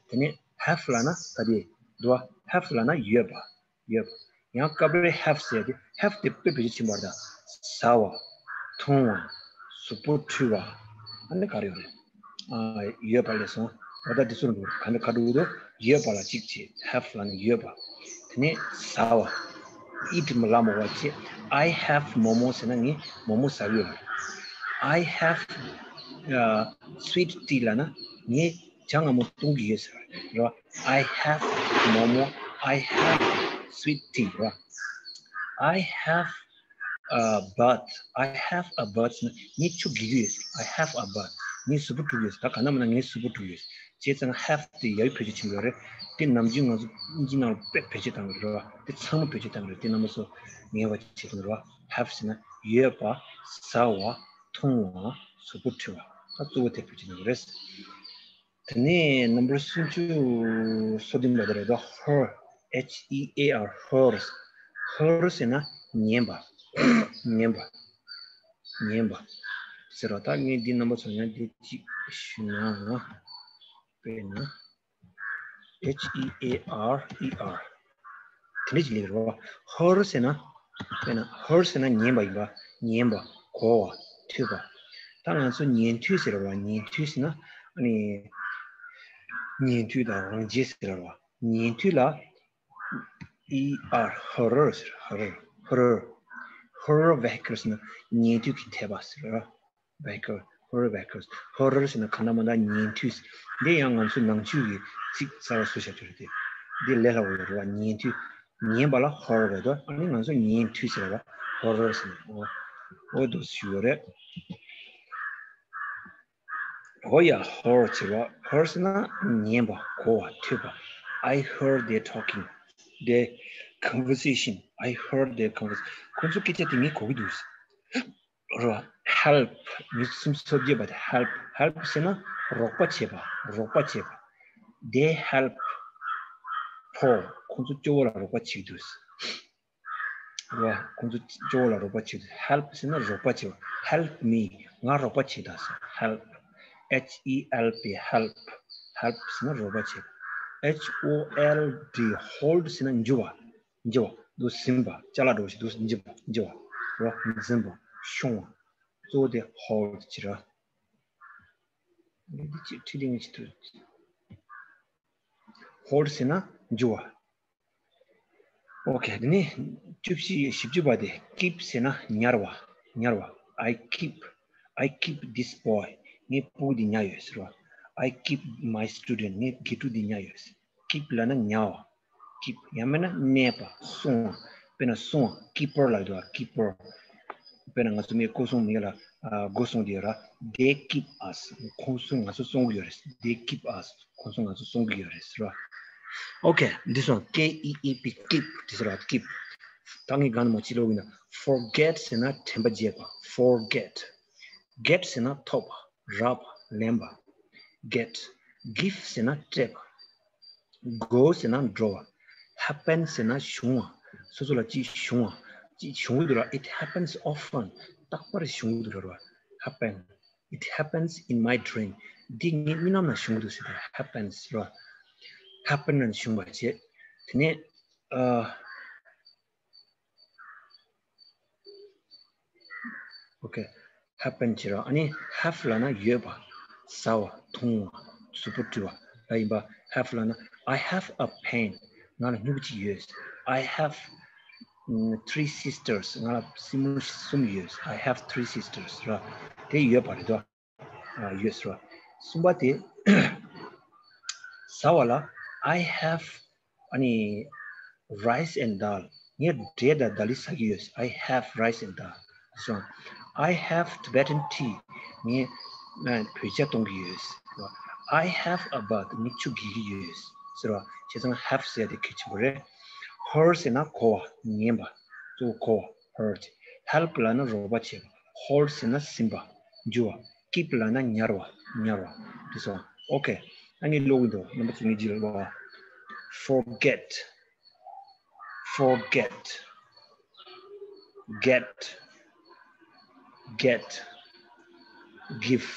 བ། དེ་ནས་have ལབ་ན་ག་དེ་འདུག have ལབ་ན་ཡོད་པ། ཡོད་པ། ཡང་སྐབས་རེ་have ཟེར་ཏེ་have དེ་དཔེ་བེད་སྤྱོད་ཕྱིན་པར་ད། ཟ་བ། འཐུང་བ། གཟུགས་པོ་འཁྲུ་བ། ཨ་ནི་ག་རེ་ཡོད་རེད། ཨ་ཡོད་པ་ལས་སོང་། ད་ལྟ་འདི་ཚོ་ག་འདྲ་ག་འགྲོ་གི་འདུག་ཡོད་པ་ལ་གཅིག་བྱེད། have ལབ་ན་ཡོད་པ། དེ་ནས་ཟ་བ། eat མ་ལ་མོ་བ་བྱེད། I have momo ཟེར་ན་ངས་མོ་མོ་ཟ་གི་ཡོད་རེད། I have uh, sweet tea ལབ་ན་ངས་ཇ་མངར་མོ་བཏུང་གི་ཡོད་ཟེར་བ་རེད། I have momo, I have sweet tea ར། I have a bath, I have a bath ཟེར་ན་ངས་ཆུ་གི་གི་ཡོད་ཟེར། I have a bath ངས་གཟུགས་པོ་དཀྲུག་ཡོད་ཟེར། ད་ག་ན་མ་ན་ངས་གཟུགས་པོ་དཀྲུག་ཡོད་ཟེར། བྱས་ཙང་have དེ་ཡ་ཡི་བེད་སྤྱོད་ཕྱིན་པ་རེད། དེ་ནམ་རྒྱུན་ང་ཚོ་དབྱིན་ཇི་ནང་ལ་དཔེ་བེད་སྤྱོད་བཏང་གི་རེད་བ། དེ་ཚང་མ་བེད་སྤྱོད་བཏང་གི་རེད། དེ་རྣམ་པ་ཚོ་ངེས་པ་བྱེད་དང་རེད་བ། have ཟེར་ན་ཡོད་པ། ཟ་བ། འཐུང་བ། གཟུགས་པོ་འཁྲུ་བ། ད་གཙོ་བོ་དེ་བེད་སྤྱོད་གནང་གི་རེད། དེ་ནས་number སུམ་ཅུ་སོ་བདུན་པ་དེ་རེད་དོ། her, H E A R, her, her ཟེར་ན་ཉན་པ། ཉན་པ། ཉན་པ་ཟེར་བ། ད་ངས་འདི་རྣམ་པ་ཚོ་ཡང་འདི་གཅིག་ཞུ་ན། དཔེར་ན། H E A R E R དེ་འདྲ་ཅིག་ལེགས་རེད་བ། her ཟེར་ན། དཔེར་ན་her ཟེར་ན་ཉན་པ་ཡིན་པ། ཉན་པ། གོ་བ། ཐོས་པ། ད་ང་ཚོ་ཉན་ཐོས་ཟེར་བ། ཉན་ཐོས་ཟེར་ན་ཨ་ནི། ཉན་ཐོས་དང་རང་རྒྱལ་ཟེར་བ། ཉན་ཐོས་ལ་E R her ཟེར། her her her vehicle ཟེར་ན་ཉན་ཐོས་ཀྱི་ཐེབས་པ་ཟེར། vehicle, her vehicles, her ཟེར་ན་ག་ན་མ་ན་ཉན་ཐོས། འདི་ཡང་ང་ཚོའི་ནང་ཆོས་ཀྱི་ཚིག་གསར་བ་བཟོས་བཞག་རྒྱུ་རེད་དེ། འདི་ལས་སླ་བོ་ཡོད་རེད་བ། ཉན་ཐོས། ཉན་པ་ལ་her རེད་དོ། ཨ་ནི་ང་ཚོ་ཉན་ཐོས་ཟེར་བ་her ཟེར་ན་འོ། འོ་འདུག་ཞུ་ཡོད་རེད། འོ་ཡ་her ཟེར་བ། her ཟེར་ན་ཉན་པ། གོ་བ། ཐོས་པ། I heard their talking, their conversation. I heard their conversation. ཁོང་ཚོ་སྐད་ཆ་དེ་ངས་གོ་གི་འདུག་ར། help ཉི་ཤུ་རྩ་བརྒྱད་པ་དེ་help help ཟེར་ན་རོགས་པ་བྱེད་པ། རོགས་པ་བྱེད་པ། They help poor ཁོང་ཚོ་སྐྱོ་བོ་ལ་རོགས་པ་བྱེད་འདུག་ར། ཁོང་ཚོ་སྐྱོ་བོ་ལ་རོགས་པ་བྱེད་འདུག help ཟེར་ན་རོགས་པ་བྱེད་པ། help me ང་རོགས་པ་བྱེད་དང་ཟེར། help H E L P, help. Help ཟེར་ན་རོགས་པ་བྱེད། H O L D, hold ཟེར་ན་འཇུ་བ། འཇུ་བ། འདུག་ཟིན་པ། ཅ་ལག་འདྲ་བོ་ཞིག་འདུག་འཇུ་བ། འཇུ་བ། རོ། འཛིན་པ། ཤོང་བ། གཙོ་བོ་དེ་hold བྱེད་ར། འདི་ཅིག་ཁྲིད་ལིང་ཅིག་ཏུ། hold ཟེར་ན་འཇུ་བ། ཨོ་ཁེ། དེ་ནས་བཅུ་བཞི། བཞི་བཅུ་པ་དེ་keep ཟེར་ན་ཉར་བ། ཉར་བ། I keep, I keep this boy. ངས་ཕྲུ་གུ་འདི་ཉར་ཡོད་ཟེར་བ། I keep my student. ངས་དགེ་ཕྲུག་འདི་ཉར་ཡོད་ཟེར། keep ལབ་ན་ཉར་བ། keep ཡང་མིན་ན་གནས་པ། སྲུང་བ། དཔེར་ན་སྲུང་བ། keeper ལབ་འདུག་བ། keeper། དཔེར་ན་ང་ཚོ་མི་སྒོ་སྲུང་མི་ལ་ཨ་སྒོ་སྲུང་དེ་ཡོད་ར། They keep us. ཁོང་སྲུང་ང་ཚོ་སྲུང་གི་ཡོད་རེད། They keep us. ཁོང་ཚོ་ང་ཚོ་སྲུང་གི་ཡོད་རེད་ཟེར་བ། ཨོ་ཁེ། འདི་སོང་། K E E P, keep དེ་ཟེར་བ། keep། ད་ངས་གང་མ་ཅི་ལོག་ཡིན་ན། forget ཟེར་ན་དྲན་པ་བརྗེད་པ། forget། get ཟེར་ན་ཐོབ་པ། རག་པ། ལེན་པ། get། give ཟེར་ན་སྤྲད་པ། go ཟེར་ན་འགྲོ་བ། happen ཟེར་ན་བྱུང་བ། སོ་སོ་ལ་ཅིག་བྱུང་བ། ཅིག་བྱུང་གི་འདུག་ར། It happens often. རྟག་པར་བྱུང་གི་འདུག་ར། happen. It happens in my dream. འདི་ངའི་རྨི་ལམ་ན་བྱུང་གི་འདུག་ཟེར་ཏེ། happens ར། happen ན་བྱུང་བ་བྱས། དེ་ནས་ཨ། ཨོ་ཁེ། happen བྱེད་རོགས། ཨ་ནི་have ལབ་ན་ཡོད་པ། ཟ་བ། འཐུང་བ། གཟུགས་པོ་བཀྲུ་བ་ལ་ཡིན་པ། have ལབ་ན། I have a pen. ང་ལ་སྨྱུ་གུ་གཅིག་ཡོད། I have, mm, three sisters. ང་ལ་སྲིང་མོ་གསུམ་ཡོད། I have three sisters ར། དེ་ཡོད་པ་རེད་དོ། ཨ། ཡོད་ཟེར་བ། གསུམ་པ་དེ། ཟ་བ་ལ། I have ཨ་ནི་rice and dal. ངས་འབྲས་དང་དལ་ལི་ཟ་གི་ཡོད། I have rice and dal. So, I have Tibetan tea. ངས་ཨ་བོད་ཇ་བཏུང་གི་ཡོད། I have a bath. ངས་ཆུ་བརྒྱུག་གི་ཡོད་ཟེར་བ། བྱས་ཙང་have ཟེར་དེ་གལ་ཆེན་པོ་རེད། her ཟེར་ན་གོ་བ། ཉན་པ། གཙོ་བོ་གོ་བ། her། help ལབ་ན་རོགས་པ་བྱེད་པ། hold ཟེར་ན་ཟིན་པ། འཇུ་བ། keep ལབ་ན་ཉར་བ། ཉར་བ། དེ་སོང་། ཨོ་ཁེ། ཨ་ནི་ཀློག་གི་འདུག་རྣམ་པ་ཚོ་ངའི་རྗེས་ལ་ཀློག་ཨ། forget, forget, get, get, give,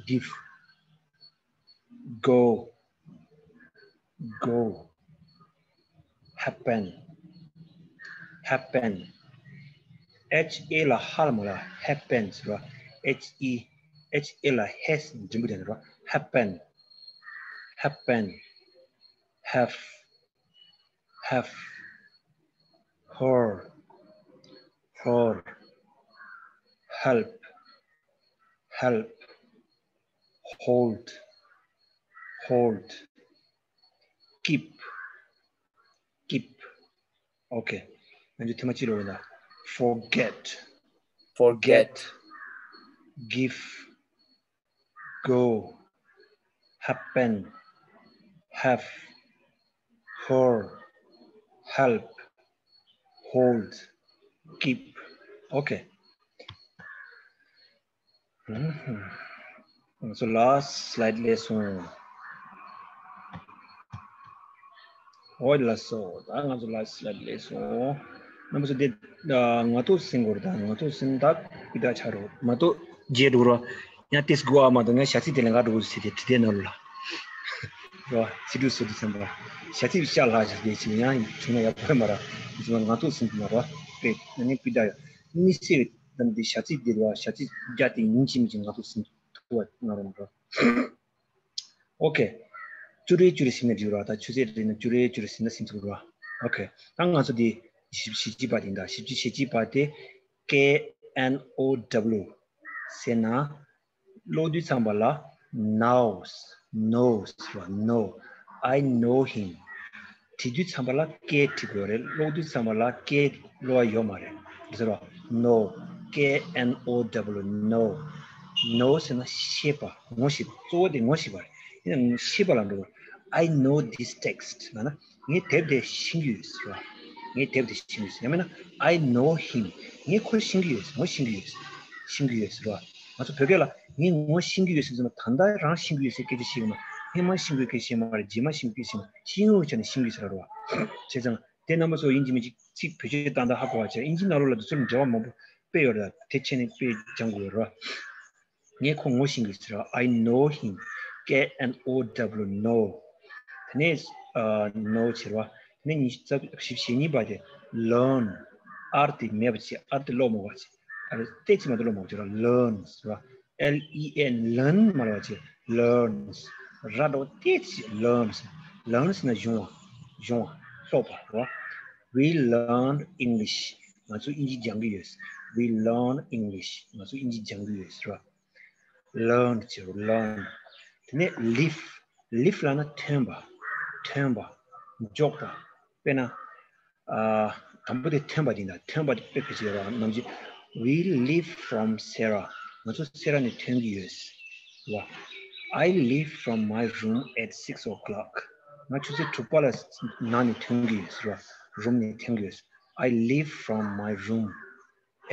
give, go, go, happen, happen. H A ལ་ཧ་ལ་མ་ལ། happen ཟེར་བ། H E, H A ལ་ཧེ་ཟེར་འགྲེང་བུ་ལྡན་ཟེར་བ། happen, happen, have, have, her, her, help, help, hold, hold, keep, keep. ཨོ་ཁེ། ང་ཚོ་ཐེངས་མ་གཅིག་ལ་འོ་ན། forget, forget, give, go, happen, have, her, help, hold, keep. ཨོ་ཁེ། ང་ཚོ་last slide སླེབས་སོང་། ཨོ་ལགས་སོ། ད་ང་ཚོ་last slide སླེབས་སོང་། རྣམ་པ་ཚོ་དེ་ང་ཐུག་ཟིན་དགོས་རེད། ད་ང་ཐུག་ཟིན་ད་ཀི་ད་ཆ་རོ་མ་གཏོགས་རྗེས་འགྲོ་རོ། ཡང་ཏིས་གོ་ཨ་མ་དང་ང་ཞ་ཚིག་དེ་ལས་ཀ་འགྲོ་ཟེར་ཏེ་དྲི་དེ་ནོར་ལ། རོ་ཚི་དུས་སུ་དུས་ཚན་པ་ཞ་ཚིག་ཤ་ལ་ཞིག་དེ་ཆི་ཡང་བྱུང་ན་ཡག་པོ་མ་ར། ང་ཐུག་ཟིན་དུ་མ་རོ། པེ་ནི་ཀི་ད་ཡོད་ནི་སེ། དམ་དེ་ཞ་ཚིག་འདིར་བ་ཞ་ཚིག་རྒྱ་དེ་ཉིན་གཅིག་མིན་གྱི་ང་ཚོ་ཟིན་ཐུབ་པ་ང་རང་རོ། ཨོ་ཁེ། བཅུ་རེ་བཅུ་རེ་ཟིན་ནས་འགྲིག་རོགས། ད་ཆུ་ཚོད་རེ་ནས་བཅུ་རེ་བཅུ་རེ་ཟིན་ན་ཟིན་ཐུབ་རོགས། ཨོ་ཁེ། ད་ང་ཚོ་འདི་བཞི་བཞི་གཅིག་པ་དེ་ཡིན་ད། བཞི་བཅུ་ཞེ་གཅིག་པ་དེ་K N O W ཟེར་ན། ཀློག་དུས་ཚང་པ་ལ་knows, knows རོ། know, I know him. བྲིས་དུས་ཚང་པ་ལ་K བྲིས་དགོས་རེད། ཀློག་དུས་ཚང་པ་ལ་K ཀློག་ཡ་ཡོད་མ་རེད། འདི་ཟེར་བ། know, K N O W, know, know ཟེར་ན་ཤེས་པ། ངོ་ཤེས་པ། གཙོ་བོ་དེ་ངོ་ཤེས་པ་རེད། ཡིན་ནའང་ཤེས་པ་ལ་འགྲོ་བ། I know this text ལབ་ན་ངས་དེབ་དེ་ཤེས་ཀྱི་ཡོད་ཟེར་བ། ངས་དེབ་དེ་ཤེས་ཀྱི་ཡོད་ཟེར། ཡང་མིན་ན་I know him. ངས་ཁོ་ཤེས་ཀྱི་ཡོད་ཟེར། ངོ་ཤེས་ཀྱི་ཡོད་ཟེར། ཤེས་ཀྱི་ཡོད་ཟེར་བ། ང་ཚོ་བོད་སྐད་ལ་ངས་ངོ་ཤེས་ཀྱི་ཡོད་ཟེར་ན་ད་ལྟ་རང་ཤེས་ཀྱི་ཡོད་ཟེར་སྐད་ཆ་བཤད་ཀྱི་མ། ཧེ་མ་ཤེས་ཀྱི་སྐད་ཆ་བཤད་མ་རེད། རྗེས་མ་ཤེས་ཀྱི་སྐད་ཆ་བཤད་མ་རེད། ཤེས་ཡོན་ཆ་ནས་ཤེས་ཀྱི་ཟེར་ར་བ། བྱས་ཙང་ དེ་རྣམ་པ་ཚོ་ཡིན་གཅིག་མིན་གཅིག་ཚིག་བེད་སྤྱོད་བཏང་སྟངས་ཧ་གོ་བ་བྱས། ཨིན་ཇི་ནང་ལོགས་ལ་དེ་ཚོར་འབྲེལ་བ་མང་པོ་དཔེ་ཡོད་རེད། དེ་བྱས་ནས་དཔེ་སྦྱང་དགོས་རེད། ངས་ཁོ་ངོ་ཤེས་ཀྱི་ཟེར་བ། I know him. K N O W, know. དེ་ནས་ཨ་know བྱེད་རེད་བ། དེ་ནས་ཉི་ཤུ་རྩ་བཞི་བྱེད་གཉིས་པ་དེ་learn. R དེ་མེད་པ་བྱས། R དེ་ཀློག་མ་དགོས་པ་བྱས། ཨ་ཏོག་ཙམ་མ་གཏོགས་ཀློག་མ་དགོས་པ་བྱས་རེད་བ། learn ཟེར་བ། L E N, learn མ་ལབ་པ་བྱས། learns. ར་འགྲོ་ཏོག་ཙམ་learns. learns ན་སྦྱོང་བ། སྦྱོང་བ། ཀློག་པ་རེད་བ། We learn English. ང་ཚོ་ཨིན་ཇི་སྦྱང་གི་ཡོད། We learn English. ང་ཚོ་ཨིན་ཇི་སྦྱང་གི་ཡོད་ཟེར་བ། learn བྱེད་རོགས། learn. དེ་ནས་live. live ལབ་ན་ཐོན་པ། ཐོན་པ། འཇོག་པ། དཔེར་ན། ཨ། དང་པོ་དེ་ཐོན་པ་དེ་ཡིན་ད། ཐོན་པ་དེ་དཔེ་ཕལ་ཆེར་ཡོད་ར། ནམ་རྒྱུན། We live from Sarah. ང་ཚོ་སེ་ར་ནས་ཐོན་གྱི་ཡོད། ར། I leave from my room at six o'clock. ང་ཆུ་ཚོད་དྲུག་པ་ལ་ནང་ནས་ཐོན་གྱི་ཡོད་ཟེར་བ། རུམ་ནས་ཐོན་གྱི་ཡོད། I leave from my room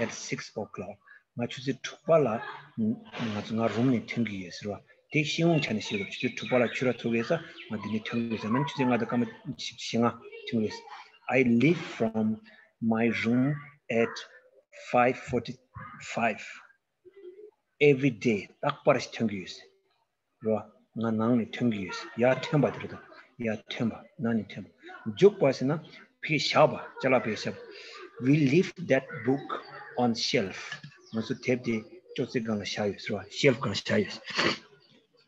at six o'clock. ང་ཆུ་ཚོད་དྲུག་པ་ལ་ང་ཚོ་ང་རུམ་ནས་ཐོན་གྱི་ཡོད་ཟེར་བ། དེ་ཤེས་ཡོན་ཆ་ནས་བཤད་དགོས། ཆུ་ཚོད་དྲུག་པ་ལ་ཆུ་ར་འཐུང་གི་ཡོད་ས། ང་འདི་ནས་ཐོན་གྱི་ཡོད་ས། ནམ་ཆུ་ཚོད་ལྔ་དང་སྐར་མ་བཞི་བཅུ་ཞེ་ལྔ་ཐོན་གྱི་ཡོད། I leave from my room at five forty-five. every day. རྟག་པར་ཐོན་གྱི་ཡོད། རོ། ང་ནང་ནས་ཐོན་གྱི་ཡོད། ཡར་ཐོན་པ་དེ་རེད་ད། ཡར་ཐོན་པ། ནང་ནས་ཐོན་པ། འཇུག་པ་ཟེར་ན་ཕ་གིར་བཞག་པ། ཅ་ལག་ཕ་གིར་བཞག་པ། We leave that book on shelf. ང་ཚོ་དེབ་དེ་ཅོག་ཙེ་སྒང་ལ་བཞག་ཡོད་ཟེར་བ། shelf སྒང་བཞག་ཡོད།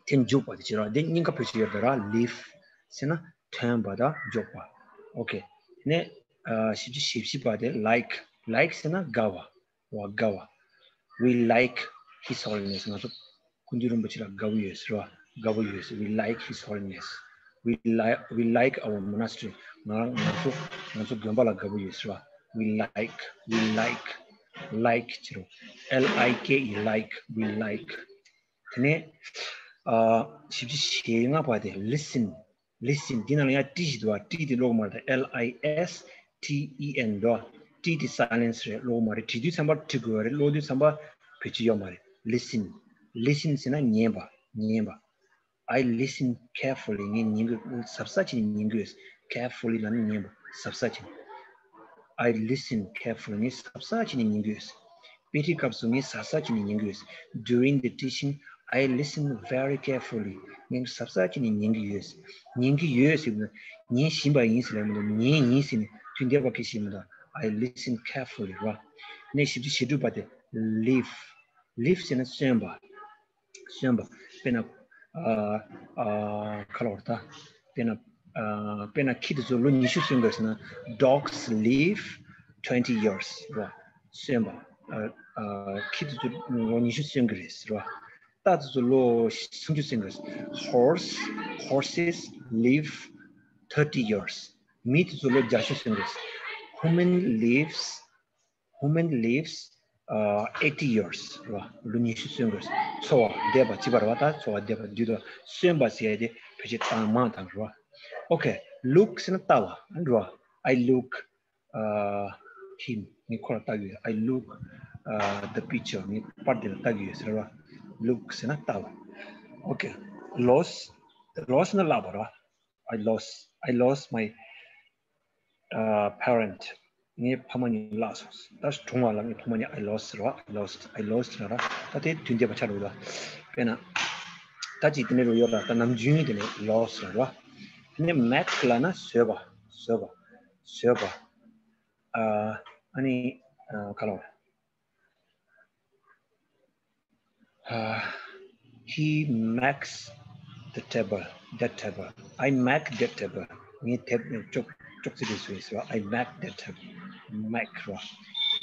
དེ་འཇུག་པ་དེ་བྱེད་རོགས། དེ་གཉིས་ཀ་བེད་སྤྱོད་ཡོད་རེད་ད་ར། leave ཟེར་ན་ཐོན་པ་དང་འཇུག་པ། ཨོ་ཁེ། དེ་ནས་ཨ་བཞི་བཅུ་ཞེ་བཞི་པ་དེ་like. like ཟེར་ན་དགའ་བ། བ་དགའ་བ། We like His Holiness. ང་ཚོ་སྐུ་མདུན་རིན་པོ་ཆེ་ལ་དགའ་བོ་ཡོད་ཟེར་བ། དགའ་བོ་ཡོད་ཟེར། We like His Holiness. We like, we like our monastery. ང་ང་ཚོ་ང་ཚོ་དགོན་པ་ལ་དགའ་བོ་ཡོད་ཟེར་བ། We like, we like, like བྱེད་རོགས། L I K E, like, we like. དེ་ནས་ཨ་བཞི་བཅུ་ཞེ་ལྔ་པ་དེ་listen. listen. འདི་ནང་ལ་ཡང་ཏི་ཞིག་འདུག་བ། ཏི་དེ་ཀློག་མ་རེད། L I S T E N འདུག་བ། ཏི་དེ་silence རེད། ཀློག་མ་རེད། བྲིས་དུས་ཙམ་པ་བྲི་དགོས་པ་རེད། ཀློག་དུས་ཙམ་པ་བེད་སྤྱོད་ཡོད་མ་རེད། listen. listen ཟེར་ན་ཉན་པ། ཉན་པ། I listen carefully. ངས་ཉན་གི། གཟབ་གཟབ་བྱས་ནས་ཉན་གི་ཡོད། carefully ལབ་ན་ཉན་པ། གཟབ་གཟབ་བྱས་ནས། I listen carefully. ངས་གཟབ་གཟབ་བྱས་ནས་ཉན་གི་ཡོད། དཔེ་ཁྲིད་སྐབས་སུ་ངས་གཟབ་གཟབ་བྱས་ནས་ཉན་གི་ཡོད། During the teaching, I listen very carefully. ངས་གཟབ་གཟབ་བྱས་ནས་ཉན་གི་ཡོད། ཉན་གི་ཡོད་ཟེར་བ་ན་ཉན་བཞིན་པ་ཡིན་ཟེར་ལབ་མི་འདུག་ཉན་ཡིན་ཟེར་ནས་དུས་འདས་པ་སྐད་བཤད་མི་འདུག I listen carefully ར། ནས་བཞི་བཅུ་ཞེ་དྲུག་པ་དེ་live. live ཟེར་ན་གསོན་པ། གསོན་པ། དཔེར་ན། ཨ་ཨ་ཁ་ལོ་ད། དཔེར་ན། ཨ་དཔེར་ན་ཁྱི་དེ་ཚོ་ལོ་ཉི་ཤུ་གསོན་གི་ཟེར་ན། Dogs live twenty years ར། གསོན་པ། ཨ་ཨ་ཁྱི་དེ་ཚོ་ལོ་ཉི་ཤུ་གསོན་གི་རེད་ཟེར་བ། རྟ་དེ་ཚོ་ལོ་སུམ་ཅུ་གསོན་གི་རེད། Horse, horses live thirty years. མི་དེ་ཚོ་ལོ་བརྒྱད་ཅུ་གསོན་གི་རེད། Human lives, human lives uh, eighty years ར། ལོ་ཉི་ཤུ་གསོན་གི་རེད། འཚོ་བ་འདས་པ་བྱིས་པ་ར་བ། ད་འཚོ་བ་འདས་པ་དུས་དང་གསོན་པ་ཟེར་ཡ་དེ་བེད་སྤྱོད་བཏང་མང་དང་ར། ཨོ་ཁེ། look ཟེར་ན་ལྟ་བ་ར། I look uh, him. ངས་ཁོ་ལ་ལྟ་གི་ཡོད། I look uh, the picture. ངས་པར་དེ་ལ་ལྟ་གི་ཡོད་ཟེར་བ། look ཟེར་ན་ལྟ་བ། ཨོ་ཁེ། lost. lost ཟེར་ན་བརླག་པ་ར། I lost, I lost my uh, parent. ངའི་ཕ་མ་གཉིས་བརླག་སོང་། ད་གྲོངས་པ་ལ་ངའི་ཕ་མ་གཉིས། I lost ར། I lost, I lost ར། ད་དེ་དུས་འདས་པ་ཆགས་འགྲོ་གི་ར། དཔེར་ན། ད་ཅིག་དེ་ནས་རུ་ཡོད་ར། ད་ནམ་རྒྱུན་དེ་ནས་lost ར། དེ་ནས་make ལབ་ན་བཟོས་པ། བཟོས་པ། བཟོས་པ། ཨ་ཨ་ནི་ཨ་ག་ལ་བ། Uh, he makes the table, that table. I make that table. ངས་དེབ་ཅོག་ཅོག་ཙེ་དེ་བཟོས་ཟེར་བ། I make that table. make ར།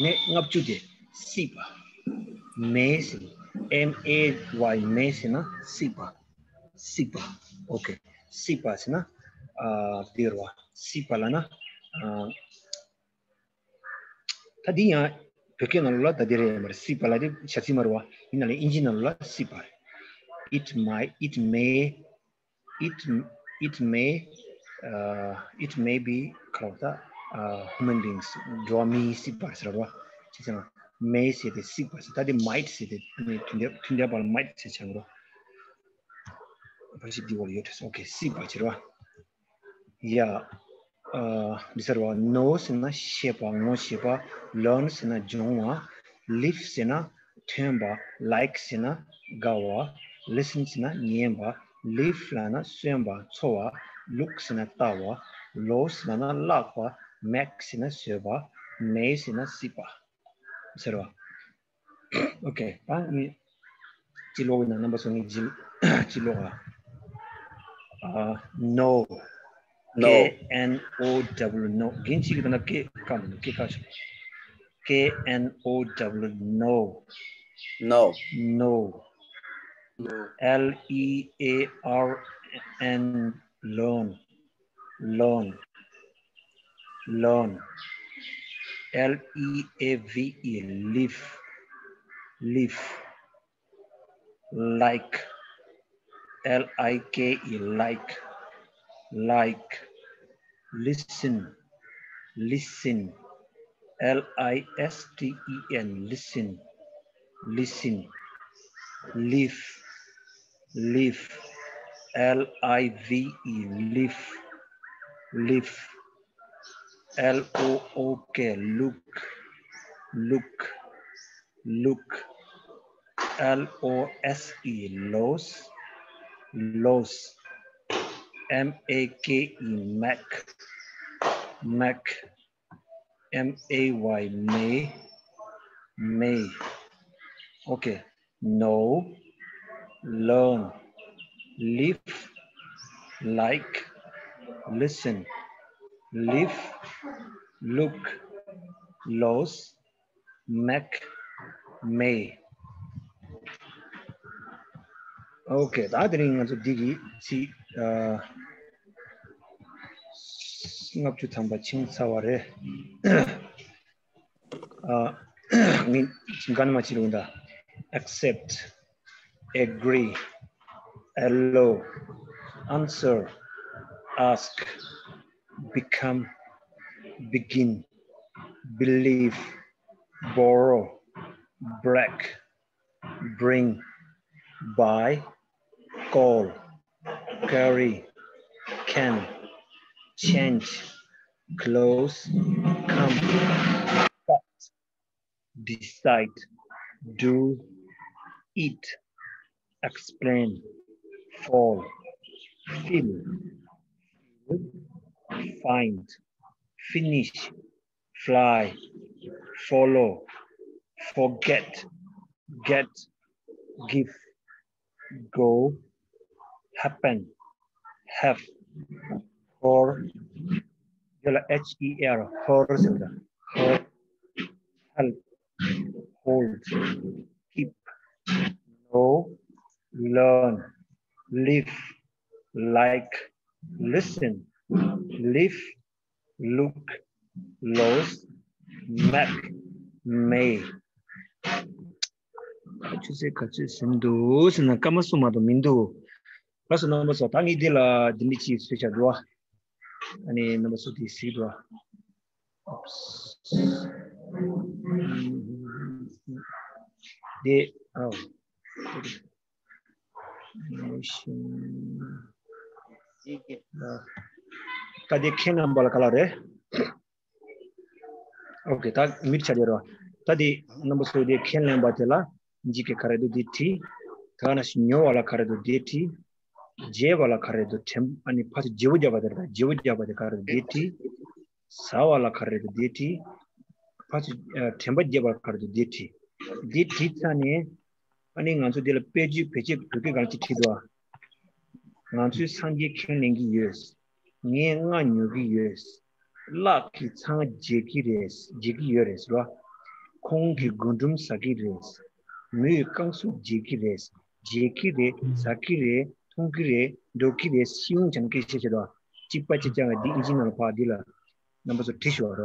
ནས་ལྔ་བཅུ་དེ་སྲིད་པ། མེ་ཟེར། M A Y མེ་ཟེར་ན་སྲིད་པ། སྲིད་པ། ཨོ་ཁེ། སྲིད་པ་ཟེར་ན་ཨ་དེ་ར་བ། སྲིད་པ་ལབ་ན་ཨ། ད་འདི་ཡང་བོད་སྐད་ནང་ལོགས་ལ་ད་འདི་རེད་མ་རེད། སྲིད་པ་ལ་དེ་བྱ་ཚིག་མ་རེད་བ། ཡིན་ན་ལས་ཨིན་ཇི་ནང་ལོགས་ལ་སྲིད་པ་རེད། It might, it may, it, it may, uh, it may be ག་རེ་ད། uh, human beings. འགྲོ་བ་མིའི་སྲིད་པ་རེད་ཟེར་བ། ཅི་ཟེར་ན་མེ་ཟེར་དེ་སྲིད་པ་ཟེར། ད་དེ་might ཟེར་དེ་ནི་དུས་འདས་དུས་འདས་པ་ལ་might ཟེར་བྱ་འགྲོ། བ་ཞིག་འདི་བོ་ལ་ཡོད་དེ། ཨོ་ཁེ། སྲིད་པ་ཟེར་བ། Yeah. ཨ། འདི་ཟེར་བ། Know ཟེར་ན་ཤེས་པ། ངོ་ཤེས་པ། Learn ཟེར་ན་སྦྱོང་བ། Live ཟེར་ན་ཐོན་པ། Like ཟེར་ན་དགའ་བ། Listen ཟེར་ན་ཉན་པ། Live ལབ་ན་གསོན་པ། འཚོ་བ། Look ཟེར་ན་ལྟ་བ། Lose ལབ་ན་བརླག་པ། Make ཟེར་ན་བཟོས་པ། Made ཟེར་ན་སྲིད་པ་ཟེར་བ། ཨོ་ཁེ། ད་ངས་ཅི་ཀློག་ཡིན་ན། རྣམ་པ་ཚོ་ངས་ཅི་ཅི་ཀློག་ཨ། ཨ། Know. Know. K N O W, know. རྒན་གཅིག་གིས་ད་ན་ཀེ་ཀ་མི་འདུག་ཀེ་ཀ་ཞིག K N O W, know. Know. Know. Know. L E A R N, learn. Learn. Learn. L E A V E, live. Live. Like. L I K E, like. Like. Listen. Listen. L I S T E N, listen. Listen. Live. Live. L I V E, live. Live. L O O K, look. Look. Look. L O S E, lose. Lose. M A K E, make. Make. M A Y, may. May. Okay. Know, learn, live, like, listen, live, look, lose, make, may. Okay. ད་དེ་རིང་ང་ཚོ་འདི་གི་ཚིག་ཨ་ལྔ་བཅུ་ཐམ་པ་ཕྱིན་ཚར་བ་རེད། ཨ། ངས་ག་ནས་མར་བྱེད་རུང་ད། Accept, agree, allow, answer, ask, become, begin, believe, borrow, break, bring, buy, call, carry, can, change, close, come, cut, decide, do, eat, explain, fall, fill, find, finish, fly, follow, forget, get, give, go, happen, have, her, ཡོད་ལ། H E R, her ཟེར་བ། Her, help, hold, keep, know, learn, live, like, listen, live, look, lose, make, may. ཆུ་ཚོད་ག་ཚོད་ཟིན་འདུག་ཟེར་ན་སྐར་མ་གསུམ་མ་གཏོགས་མི་འདུག་ལགས་སོ། རྣམ་པ་ཚོ། ད་ངས་འདི་ལ་འདི་འདྲ་ཅིག་བཟོས་བཞག་འདུག་ཨ་ནི་རྣམ་པ་ཚོ་འདི་གཟིགས་འདུག་འདི། ཨའོ། ད་དེ་ཁས་ལེན་པ་ལ་ག་ལ་རེད། ཨོ་ཁེ། ད་མིར་ཆ་རེད་རོ། ད་དེ་རྣམ་པ་ཚོ་དེ་ཁས་ལེན་པ་དེ་ལ་འཇིགས་སྐད་ག་རེ་འདུག་དེ་བྲིས། ད་ག་ནང་བཞིན་ཉོ་བ་ལ་ག་རེ་འདུག་དེ་བྲིས། བརྗེ་བ་ལ་ག་རེ་འདུག་དྲན། ཨ་ནི་ཕར་ཚུར་བརྗེ་པོ་རྒྱག་པ་དེ་རེད། ད་བརྗེ་པོ་རྒྱག་པ་དེ་ག་རེ་འདུག་དེ་བྲིས། ཟ་བ་ལ་ག་རེ་འདུག་དེ་བྲིས། ཕར་ཚུར་ཨ་དྲན་པ་བརྗེ་བ་ལ་ག་རེ་འདུག་དེ་བྲིས། དེ་བྲིས་ཚར་ནས། ཨ་ནི་ང་ཚོ་འདི་ལ་དཔེ་བརྗོད་བེད་སྤྱོད་བོད་སྐད་སྒང་ཅིག་བྲིས་འདུག་ང་ཚོས་སངས་རྒྱས་ཁས་ལེན་གྱི་ཡོད། ངས་རྔ་ཉོ་གི་ཡོད། གླགས་ཀྱིས་ཚང་བརྗེ་གི་རེད། བརྗེ་གི་ཡོད་རེད་ཟེར་བ། ཁོང་གིས་རྒུན་འབྲུམ་ཟ་གི་རེད། མོས་རྐང་སུག་བརྗེ་གི་རེད། བརྗེ་གི་རེད། ཟ་གི་རེད། འཐུང་གི་རེད། འགྲོ་གི་རེད། ཤེས་ཡོན་སྦྱང་མཁན་བཤད་བཤད་དོ། གཅིག་པ་གཅིག་རྐྱང་ག་འདི་ཨིན་ཇི་ནང་ལ་ཕར་འདི་ལ། རྣམ་པ་ཚོ་བྲིས་ཤོག་ར།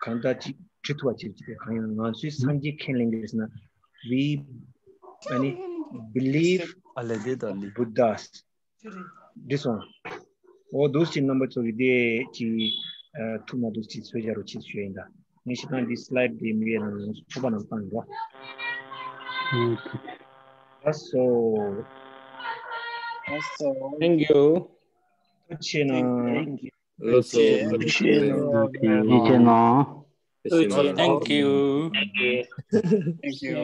གང་ལྟར་ཅིག་བྲིས་ཐུབ་པ་བྱེད་ཅིག་གང་ཡིན་ང་ཚོའི་སངས་རྒྱས་ཁས་ལེན་གྱི་ཟེར་ན། We, ཨ་ནི། Believe ཨ་ལེ་དེ་ད་ལི། Buddhas། འགྲིག་སོང་། འོ་འདུག་ཅིག་རྣམ་པ་ཚོ་གི་དེ་ཅིག་ཨ་ཐུབ་ན་འདུག་ཅིག་ཚོད་བྱ་རོགས་བྱེད་ཞུ་ཡིན་ད། ངས་ཤི་ཐང་འདི་སི་ལའེ་ཌི་དེ་མི་ཡས་ནང་ལ་ཚོགས་པ་ནང་བཏང་ཡོད་ར། ལགས་སོ། ལགས་སོ། Thank you. ཐུགས་རྗེ་གནང་། Thank you. ལགས་སོ། ཐུགས་རྗེ་ཆེ་གནང་། ཐུགས་རྗེ་ཆེ་གནང་། Thank you. Thank you.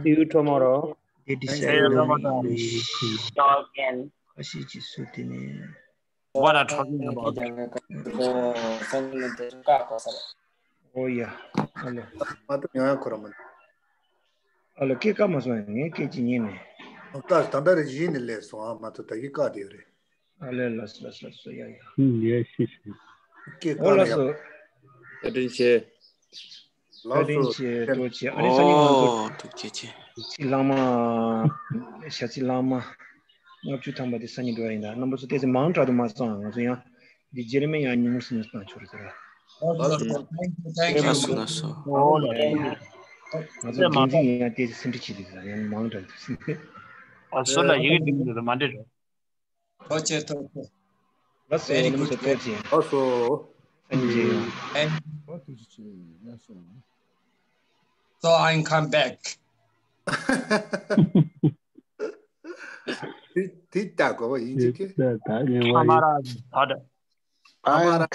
See you tomorrow. Talk again. What are talking about? Oh yeah. Hello. ཨ་ལོ། སྐད་བཀག་མ་སོང་། ངས་སྐད་ཅིག་ཉན་ནས། ད་ད་ལྟ་རེ་གཞི་ནས་སླེབས་སོང་། ཨ་མ་ཐུ་ད་གི་བཀག་དེ་ཡོད་རེད། ཨ་ལེ། ལགས་སོ། ལགས་སོ། ལགས་སོ། ཡ་ཡ། ཡ་ཤི་ཤི། སྐད་ཨོ་བཀག་ལགས་ནས་ཡ། སོ། བཀའ་དྲིན་ཆེ། བཀའ་དྲིན་ཆེ། ཐུགས་རྗེ་ཆེ། ཨ་ནི་སང་ཉིན་ང་ཚོ། ཨོ་ཐུགས་རྗེ་ཆེ། ཕྱི་ལྷག་མ། ཞག་ཕྱི་ལྷག་མ། ལྔ་བཅུ་ཐམ་པ་དེ་སང་ཉིན་འགྲོ་ཡ་ཡིན་ད། རྣམ་པ་ཚོ་ཏོག་ཙམ་མང་དྲགས་འདུག་མ་སོང་། ང་ཚོ་ཡང་འདི་རྗེས་ལ་མེད། ཡང་ཉུང་ཉུང་སེ་ཉུང་སེ་བཏང་ཆོག་རེད་ད། ལགས་སོ། Thank you. Thank you. ལགས་སོ། ལགས་སོ། ང་ཚོ་འགན་འཛིན་ཡིན་ཡང་ཏོག་ཙམ་སེམས་ཁྲལ་བྱེད་དུས་ཡང་མང་དྲགས་འདུག་ཨ་སོ་ལ་ཡི་གེ་འབྲི་གི་འདུག་མ་འབྲི་རོགས། ཐུགས་རྗེ་ཆེ། ཐུགས་རྗེ་ཆེ། ལགས་སོ། རྣམ་པ་ཚོ་ཐུགས་རྗེ་ཆེ། ལགས་སོ། སང་ཉིན་མཇལ་ཡོང་། ཨོ་ཐུགས་རྗེ་ཆེ། ལགས་སོ། So I come back. དེ་དེ་ལྟ་དགོས་པ་ཡིན་གཅིག་གི། ད་ད་ཉེ་བ་ཡིན། ཨ་མ་ར་ད་ད། ཨ་མ་ར།